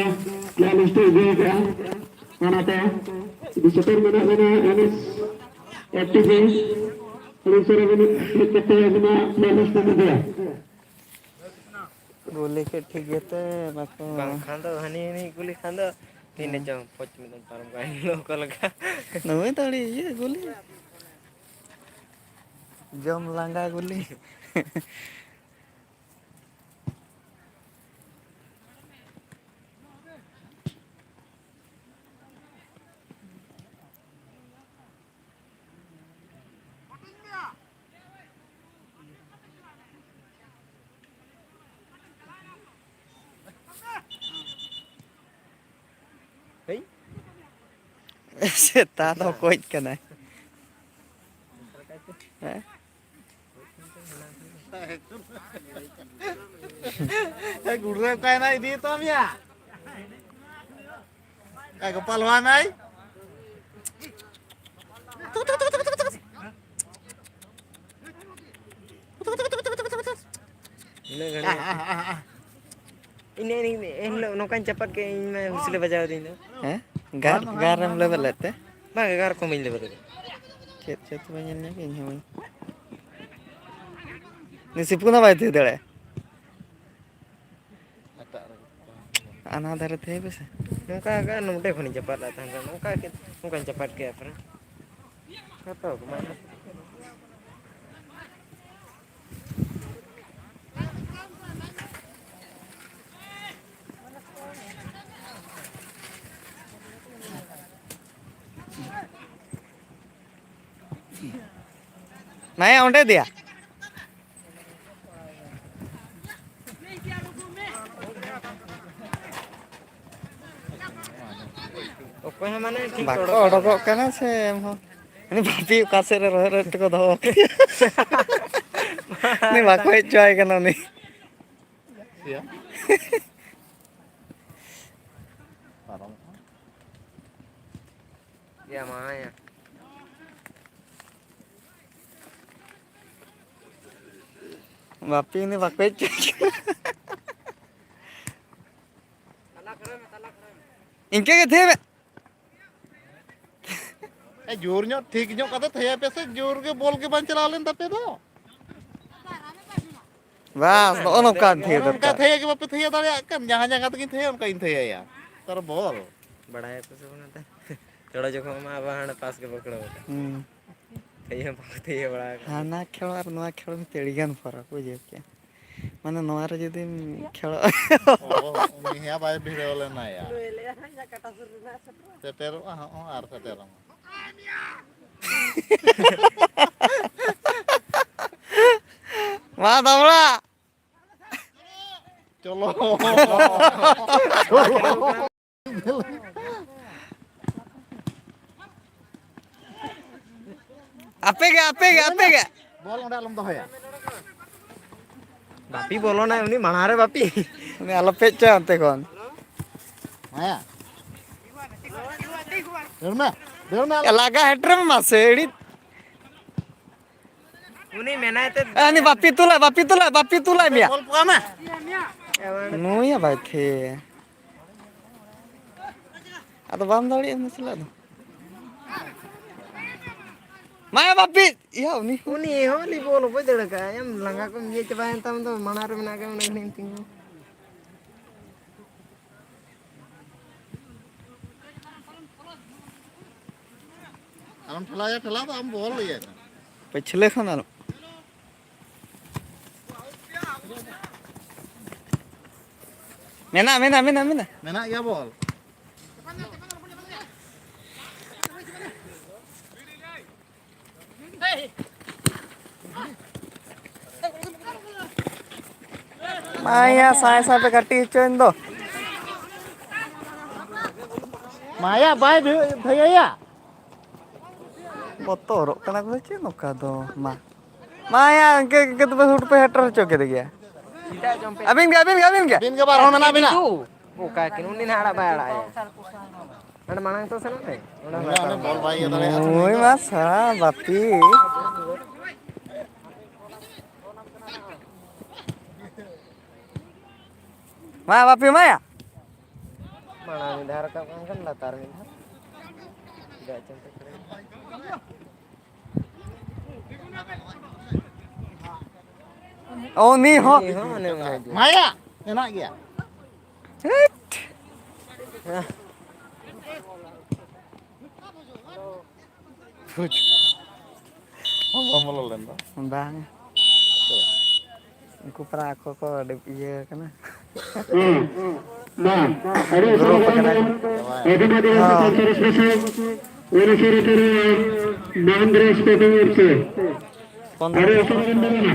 player list ᱤᱫᱤ ᱠᱟᱜᱼᱟ, ᱚᱱᱟᱛᱮ ᱡᱩᱫᱤ ᱥᱮᱴᱮᱨ ᱢᱮᱱᱟᱜ ᱵᱤᱱᱟ ᱮᱱ ᱮᱥ ᱮᱯᱷ ᱡᱮ, ᱟᱹᱵᱤᱱ ᱥᱮᱴᱮᱨ ᱵᱤᱱ ᱦᱮᱡ ᱠᱟᱛᱮ ᱟᱹᱵᱤᱱᱟᱜ player list ᱵᱤᱱ ᱤᱫᱤᱭᱟ᱾ ᱜᱩᱞᱤ ᱠᱮᱫ ᱴᱷᱤᱠ ᱜᱮᱛᱮ ᱵᱟᱠᱚ ᱵᱟᱝᱠᱷᱟᱱ ᱫᱚ ᱦᱟᱹᱱᱤ ᱦᱟᱹᱱᱤ ᱜᱩᱞᱤ ᱠᱷᱟᱱ ᱫᱚ ᱛᱤᱱᱟᱹᱜ ᱦᱮᱸ᱾ ᱪᱚᱝ ᱯᱚᱪ ᱢᱤᱱᱤᱴ ᱯᱟᱨᱚᱢ ᱠᱟᱜᱼᱟ, ᱚᱠᱟ ᱞᱮᱠᱟ᱾ ᱱᱩᱭ ᱫᱚ ᱟᱹᱰᱤ ᱤᱭᱟᱹ ᱜᱩᱞᱤ᱾ ᱡᱚᱢ ᱞᱟᱸᱜᱟ ᱜᱩᱞᱤ᱾ ᱦᱮᱭ᱾ ᱥᱮᱛᱟ ᱫᱚ ᱚᱠᱚᱭ ᱠᱟᱱᱟᱭ? ᱦᱮᱸ? ᱮ, ᱜᱩᱲᱨᱟᱹ ᱚᱠᱟᱭᱮᱱᱟ? ᱤᱫᱤᱭᱮ ᱛᱟᱢ ᱭᱟ᱾ ᱮ, ᱜᱟᱯᱟ ᱞᱚᱦᱟ ᱱᱟᱭ᱾ ᱤᱱᱟᱹ ᱜᱷᱟᱹᱲᱤᱡ ᱤᱱᱟᱹ ᱤᱱᱟᱹ ᱮᱱ ᱦᱤᱞᱳᱜ ᱱᱚᱝᱠᱟᱧ ᱪᱟᱯᱟᱫ ᱠᱮᱫ, ᱤᱧ ᱢᱟ ᱦᱩᱥᱞᱮ ᱵᱟᱡᱟᱣ ᱟᱹᱫᱤᱧ ᱫᱚ᱾ ᱦᱮᱸ? ᱜᱟᱨ, ᱜᱟᱨ ᱨᱮᱢ ᱞᱮᱵᱮᱫ ᱞᱮᱫ ᱛᱮ? ᱵᱟᱝ, ᱜᱟᱨ ᱠᱚᱦᱚᱸ ᱵᱟᱹᱧ ᱞᱮᱵᱮᱫ ᱟᱠᱟᱫᱟ᱾ ᱪᱮᱫ ᱪᱚ ᱛᱚᱵᱮ ᱧᱮᱞ ᱧᱚᱜ ᱤᱧ ᱦᱚᱸ ᱵᱟᱹᱧ᱾ ᱩᱱᱤ ᱥᱤᱯᱩᱱ ᱦᱚᱸ ᱵᱟᱭ ᱛᱷᱤᱭᱟᱹ ᱫᱟᱲᱮᱭᱟᱜᱼᱟ᱾ ᱦᱟᱱᱟ ᱫᱷᱟᱨᱮ ᱛᱟᱦᱮᱸ ᱯᱮᱥᱮ᱾ ᱱᱚᱝᱠᱟ ᱜᱮ ᱱᱚᱰᱮ ᱠᱷᱚᱱᱤᱧ ᱪᱟᱯᱟᱫ ᱞᱮᱫ ᱛᱟᱦᱮᱸ ᱠᱟᱱᱟ, ᱱᱚᱝᱠᱟ ᱜᱮ, ᱱᱚᱝᱠᱟᱧ ᱪᱟᱯᱟᱫ ᱠᱮᱫᱼᱟ ᱯᱩᱨᱟᱹ᱾ ᱦᱟᱛᱟᱣ ᱠᱚᱢᱟ᱾ ᱱᱟᱭᱟ ᱚᱸᱰᱮ ᱫᱮᱭᱟ᱾ ᱚᱠᱚᱭ ᱦᱚᱸ ᱢᱟᱱᱮ ᱴᱷᱤᱠ ᱵᱟᱠᱚ ᱚᱰᱚᱠᱚᱜ ᱠᱟᱱᱟ ᱥᱮ ᱮᱢ ᱦᱚᱸ᱾ ᱩᱱᱤ ᱵᱷᱟᱹᱵᱤ ᱚᱠᱟ ᱥᱮᱫ ᱨᱮ ᱨᱚᱦᱮᱫ ᱨᱚᱦᱮᱫ ᱛᱮᱠᱚ ᱫᱚᱦᱚ ᱟᱠᱟᱫᱮᱭᱟ᱾ ᱩᱱᱤ ᱵᱟᱠᱚ ᱦᱮᱡ ᱦᱚᱪᱚ ᱟᱭ ᱠᱟᱱᱟ ᱩᱱᱤ᱾ ᱯᱟᱨᱚᱢᱚᱜᱼᱟ᱾ ᱭᱟ ᱢᱟ ᱭᱟ᱾ ᱵᱟᱯᱤ ᱩᱱᱤ ᱵᱟᱠᱚ ᱦᱮᱡ ᱦᱚᱪᱚ ᱟᱭ ᱠᱟᱱᱟ᱾ ᱤᱱᱠᱟᱹ ᱜᱮ ᱛᱷᱤᱨ ᱢᱮ᱾ ᱮ, ᱡᱳᱨ ᱧᱚᱜ ᱴᱷᱤᱠ ᱧᱚᱜ ᱠᱟᱛᱮ ᱛᱷᱟᱹᱭᱟᱭ ᱯᱮ ᱥᱮ, ᱡᱳᱨ ᱜᱮ ᱵᱚᱞ ᱜᱮ ᱵᱟᱝ ᱪᱟᱞᱟᱣ ᱞᱮᱱ ᱛᱟᱯᱮ ᱫᱚ᱾ ᱵᱟᱥ, ᱱᱚᱜᱼᱚ ᱱᱚᱝᱠᱟᱱ ᱛᱷᱤᱭᱟᱹ ᱱᱚᱜᱼᱚ ᱱᱚᱝᱠᱟ ᱫᱚᱨᱠᱟᱨ᱾ ᱛᱷᱟᱹᱭᱟᱹ ᱜᱮ ᱵᱟᱯᱮ ᱛᱷᱟᱹᱭᱟᱹ ᱫᱟᱲᱮᱭᱟᱜ ᱠᱟᱱ, ᱡᱟᱦᱟᱸ ᱡᱟᱸᱜᱟ ᱛᱮᱜᱮᱧ ᱛᱷᱟᱹᱭᱟᱹ ᱚᱱᱠᱟᱧ ᱛᱷᱟᱹᱭᱟᱹᱭᱟ᱾ ᱛᱟᱨ ᱵᱚᱞ᱾ ᱵᱟᱲᱟᱭᱟᱠᱚ ᱥᱮ ᱵᱟᱝ ᱮᱱᱛᱮ? ᱪᱚᱲᱚ ᱡᱚᱠᱷᱚᱱ ᱢᱟ ᱟᱵᱟᱨ ᱦᱟᱸᱰᱮ ᱯᱟᱥ ᱜᱮ ᱯᱟᱹᱠᱲᱟᱹᱣ ᱠᱟᱜᱼᱟ᱾ ᱦᱩᱸ᱾ ᱛᱷᱟᱹᱭᱟᱹ ᱦᱚᱸ ᱵᱟᱠᱚ ᱛᱷᱟᱹᱭᱟᱹ ᱵᱟᱲᱟ ᱟᱠᱟᱫᱟ᱾ ᱦᱟᱱᱟ ᱠᱷᱮᱞ ᱟᱨ ᱱᱚᱣᱟ ᱠᱷᱮᱞ ᱢᱤᱫᱴᱮᱡ ᱟᱹᱰᱤ ᱜᱟᱱ ᱯᱷᱟᱨᱟᱠ, ᱵᱩᱡᱷᱟᱹᱣ ᱠᱮᱜᱼᱟ? ᱢᱟᱱᱮ ᱱᱚᱣᱟ ᱨᱮ ᱡᱩᱫᱤᱢ ᱠᱷᱮᱞᱚᱜᱼᱟ᱾ ᱚ, ᱩᱱᱤ ᱦᱮᱸ ᱵᱟᱭ ᱵᱷᱤᱲᱟᱹᱣ ᱞᱮᱱᱟ ᱭᱟ᱾ ᱥᱮᱴᱮᱨᱚᱜᱼᱟ ᱦᱚᱸᱜᱼᱚ ᱟᱨ ᱥᱮᱴᱮᱨᱚᱜᱼᱟ᱾ ᱢᱟ ᱫᱟᱢᱲᱟ᱾ ᱪᱚᱞᱚ᱾ ᱟᱯᱮ ᱜᱮ, ᱟᱯᱮ ᱜᱮ, ᱟᱯᱮ ᱜᱮ᱾ ᱵᱚᱞ ᱚᱸᱰᱮ ᱟᱞᱚᱢ ᱫᱚᱦᱚᱭᱟ᱾ ᱵᱟᱯᱤ ᱵᱚᱞᱚᱱᱟᱭ ᱩᱱᱤ ᱢᱟᱲᱟᱝ ᱨᱮ ᱵᱟᱯᱤ᱾ ᱩᱱᱤ ᱟᱞᱚ ᱯᱮ ᱦᱚᱪᱚᱭᱟ ᱚᱱᱛᱮ ᱠᱷᱚᱱ᱾ ᱦᱮᱸ᱾ ᱫᱟᱹᱲ ᱢᱮ, ᱫᱟᱹᱲ ᱢᱮ, ᱟᱞᱚ ᱞᱟᱜᱟ ᱦᱮᱴᱨᱮᱢ ᱢᱟᱥᱮ, ᱮᱲᱤ᱾ ᱩᱱᱤ ᱢᱮᱱᱟᱭ ᱛᱮ ᱮ, ᱩᱱᱤ ᱵᱟᱯᱤ ᱛᱩᱞᱟᱭ, ᱵᱟᱯᱤ ᱛᱩᱞᱟᱭ, ᱵᱟᱯᱤ ᱛᱩᱞᱟᱭ ᱢᱮᱭᱟ᱾ ᱵᱚᱞ ᱯᱚᱠᱟ ᱢᱮ᱾ ᱱᱩᱭᱟ ᱵᱟᱭ ᱛᱷᱮ᱾ ᱟᱫᱚ ᱵᱟᱢ ᱫᱟᱲᱮᱭᱟᱜᱼᱟ ᱩᱱᱤ ᱥᱟᱞᱟᱜ ᱫᱚ᱾ ᱢᱟᱭᱟ ᱵᱟᱯᱤ! ᱤᱭᱟ, ᱩᱱᱤ ᱦᱚᱸ᱾ ᱩᱱᱤ ᱦᱚᱸ ᱩᱱᱤ ᱵᱚᱞ ᱚᱠᱚᱭ ᱫᱟᱹᱲ ᱠᱟᱜᱼᱟ? ᱮᱢ ᱞᱟᱸᱜᱟ ᱠᱚᱢ ᱤᱭᱟᱹ ᱪᱟᱵᱟᱭᱮᱱ ᱛᱟᱢ ᱫᱚ, ᱢᱟᱲᱟᱝ ᱨᱮ ᱢᱮᱱᱟᱜ ᱠᱟᱜ ᱢᱮ, ᱩᱱᱤ ᱜᱷᱟᱹᱲᱤᱡ ᱮᱢ ᱛᱤᱸᱜᱩ᱾ ᱟᱞᱚᱢ ᱴᱷᱮᱞᱟᱣᱭᱟ, ᱴᱷᱮᱞᱟᱣ ᱫᱚ ᱟᱢ ᱵᱚᱞ ᱤᱭᱟᱹ ᱠᱟᱱᱟ᱾ ᱯᱟᱹᱪᱷᱞᱟᱹ ᱠᱷᱚᱱ ᱟᱞᱚ᱾ ᱢᱮᱱᱟᱜ, ᱢᱮᱱᱟᱜ, ᱢᱮᱱᱟᱜ, ᱢᱮᱱᱟᱜ᱾ ᱢᱮᱱᱟᱜ ᱜᱮᱭᱟ ᱵᱚᱞ᱾ ᱢᱟᱭᱟ ᱥᱟᱭ ᱥᱟᱭ ᱯᱮ ᱠᱟᱹᱴᱤ ᱦᱚᱪᱚᱭᱮᱱ ᱫᱚ᱾ ᱢᱟᱭᱟ ᱵᱟᱭ ᱵᱷᱮ-, ᱵᱷᱮᱭᱟᱭᱟ᱾ ᱵᱚᱛᱚᱨᱚᱜ ᱠᱟᱱᱟ ᱠᱚ ᱪᱮᱫ ᱱᱚᱝᱠᱟ ᱫᱚ? ᱢᱟ, ᱢᱟᱭᱟ ᱤᱱᱠᱟᱹ ᱤᱱᱠᱟᱹ ᱛᱮᱯᱮ ᱥᱩᱴ ᱯᱮ ᱦᱮᱴᱮᱨ ᱦᱚᱪᱚ ᱠᱮᱫ ᱜᱮᱭᱟ᱾ ᱟᱹᱵᱤᱱ ᱜᱮ, ᱟᱹᱵᱤᱱ ᱜᱮ, ᱟᱹᱵᱤᱱ ᱜᱮ᱾ ᱟᱹᱵᱤᱱ ᱜᱮ ᱵᱟᱨ ᱦᱚᱲ ᱢᱮᱱᱟᱜ ᱵᱤᱱᱟ᱾ ᱚᱠᱟ ᱠᱤᱱ ᱩᱱᱤ ᱱᱟᱦᱟᱜ ᱟᱲᱟᱜ ᱵᱟᱭ ᱟᱲᱟᱜ ᱮᱭᱟ᱾ ᱚᱸᱰᱮ ᱢᱟᱲᱟᱝ ᱛᱚ ᱥᱮᱱᱚᱜ ᱢᱮ᱾ ᱚᱸᱰᱮ ᱩᱱᱤ ᱵᱟᱭ ᱚᱱᱮ ᱯᱟᱨᱚᱢᱚᱜ ᱵᱚᱞ ᱵᱟᱭ ᱤᱭᱟᱹ ᱫᱟᱲᱮᱭᱟᱜᱼᱟ᱾ ᱱᱩᱭ ᱢᱟ ᱥᱟᱲᱟ ᱵᱟᱹᱛᱤ᱾ ᱢᱟ ᱵᱟᱯᱮ ᱮᱢᱟᱭᱟ? ᱢᱟᱲᱟᱝ ᱢᱤᱫ ᱫᱷᱟᱣ ᱨᱟᱠᱟᱵ ᱠᱟᱱ ᱠᱷᱟᱱ ᱞᱟᱛᱟᱨ ᱢᱤᱫ ᱫᱷᱟᱣ᱾ ᱪᱮᱫᱟᱜ ᱪᱚᱝ ᱛᱚ ᱠᱷᱟᱹᱞᱤ ᱩᱱᱤ ᱦᱚᱸ᱾ ᱩᱱᱤ ᱦᱚᱸ ᱢᱟᱱᱮ ᱚᱱᱟ ᱜᱮ᱾ ᱢᱟᱭᱟ ᱢᱮᱱᱟᱜ ᱜᱮᱭᱟ᱾ ᱦᱮᱴ᱾ ᱦᱮᱸ᱾ ᱵᱩᱡᱽ᱾ ᱵᱟᱢ ᱵᱚᱞᱚ ᱞᱮᱱ ᱫᱚ? ᱵᱟᱝ᱾ ᱩᱱᱠᱩ ᱯᱟᱨᱟ ᱟᱠᱚ ᱠᱚ ᱟᱹᱰᱤ ᱤᱭᱟᱹ ᱠᱟᱱᱟ᱾ ᱦᱮᱸ, ᱢᱟ, ᱟᱹᱰᱤ ᱩᱥᱟᱹᱨᱟ ᱜᱚᱨᱚᱵᱚᱜ ᱠᱟᱱᱟ ᱠᱚ᱾ ᱟᱹᱫᱤᱢ ᱟᱹᱫᱤᱵᱟᱹᱥᱤ ᱦᱚᱸ᱾ ᱠᱟᱞᱪᱟᱨ ᱮᱠᱥᱯᱨᱮᱥᱚᱱ, ᱩᱱᱤᱥᱥᱚ ᱨᱮ ᱢᱟᱱ ᱨᱮᱥᱯᱮᱠᱴ ᱦᱩᱭᱩᱜ ᱥᱮ᱾ ᱯᱚᱱᱫᱽᱨᱚ ᱟᱹᱰᱤ ᱩᱥᱟᱹᱨᱟ ᱵᱚᱱ ᱵᱚᱞᱚᱱᱟ᱾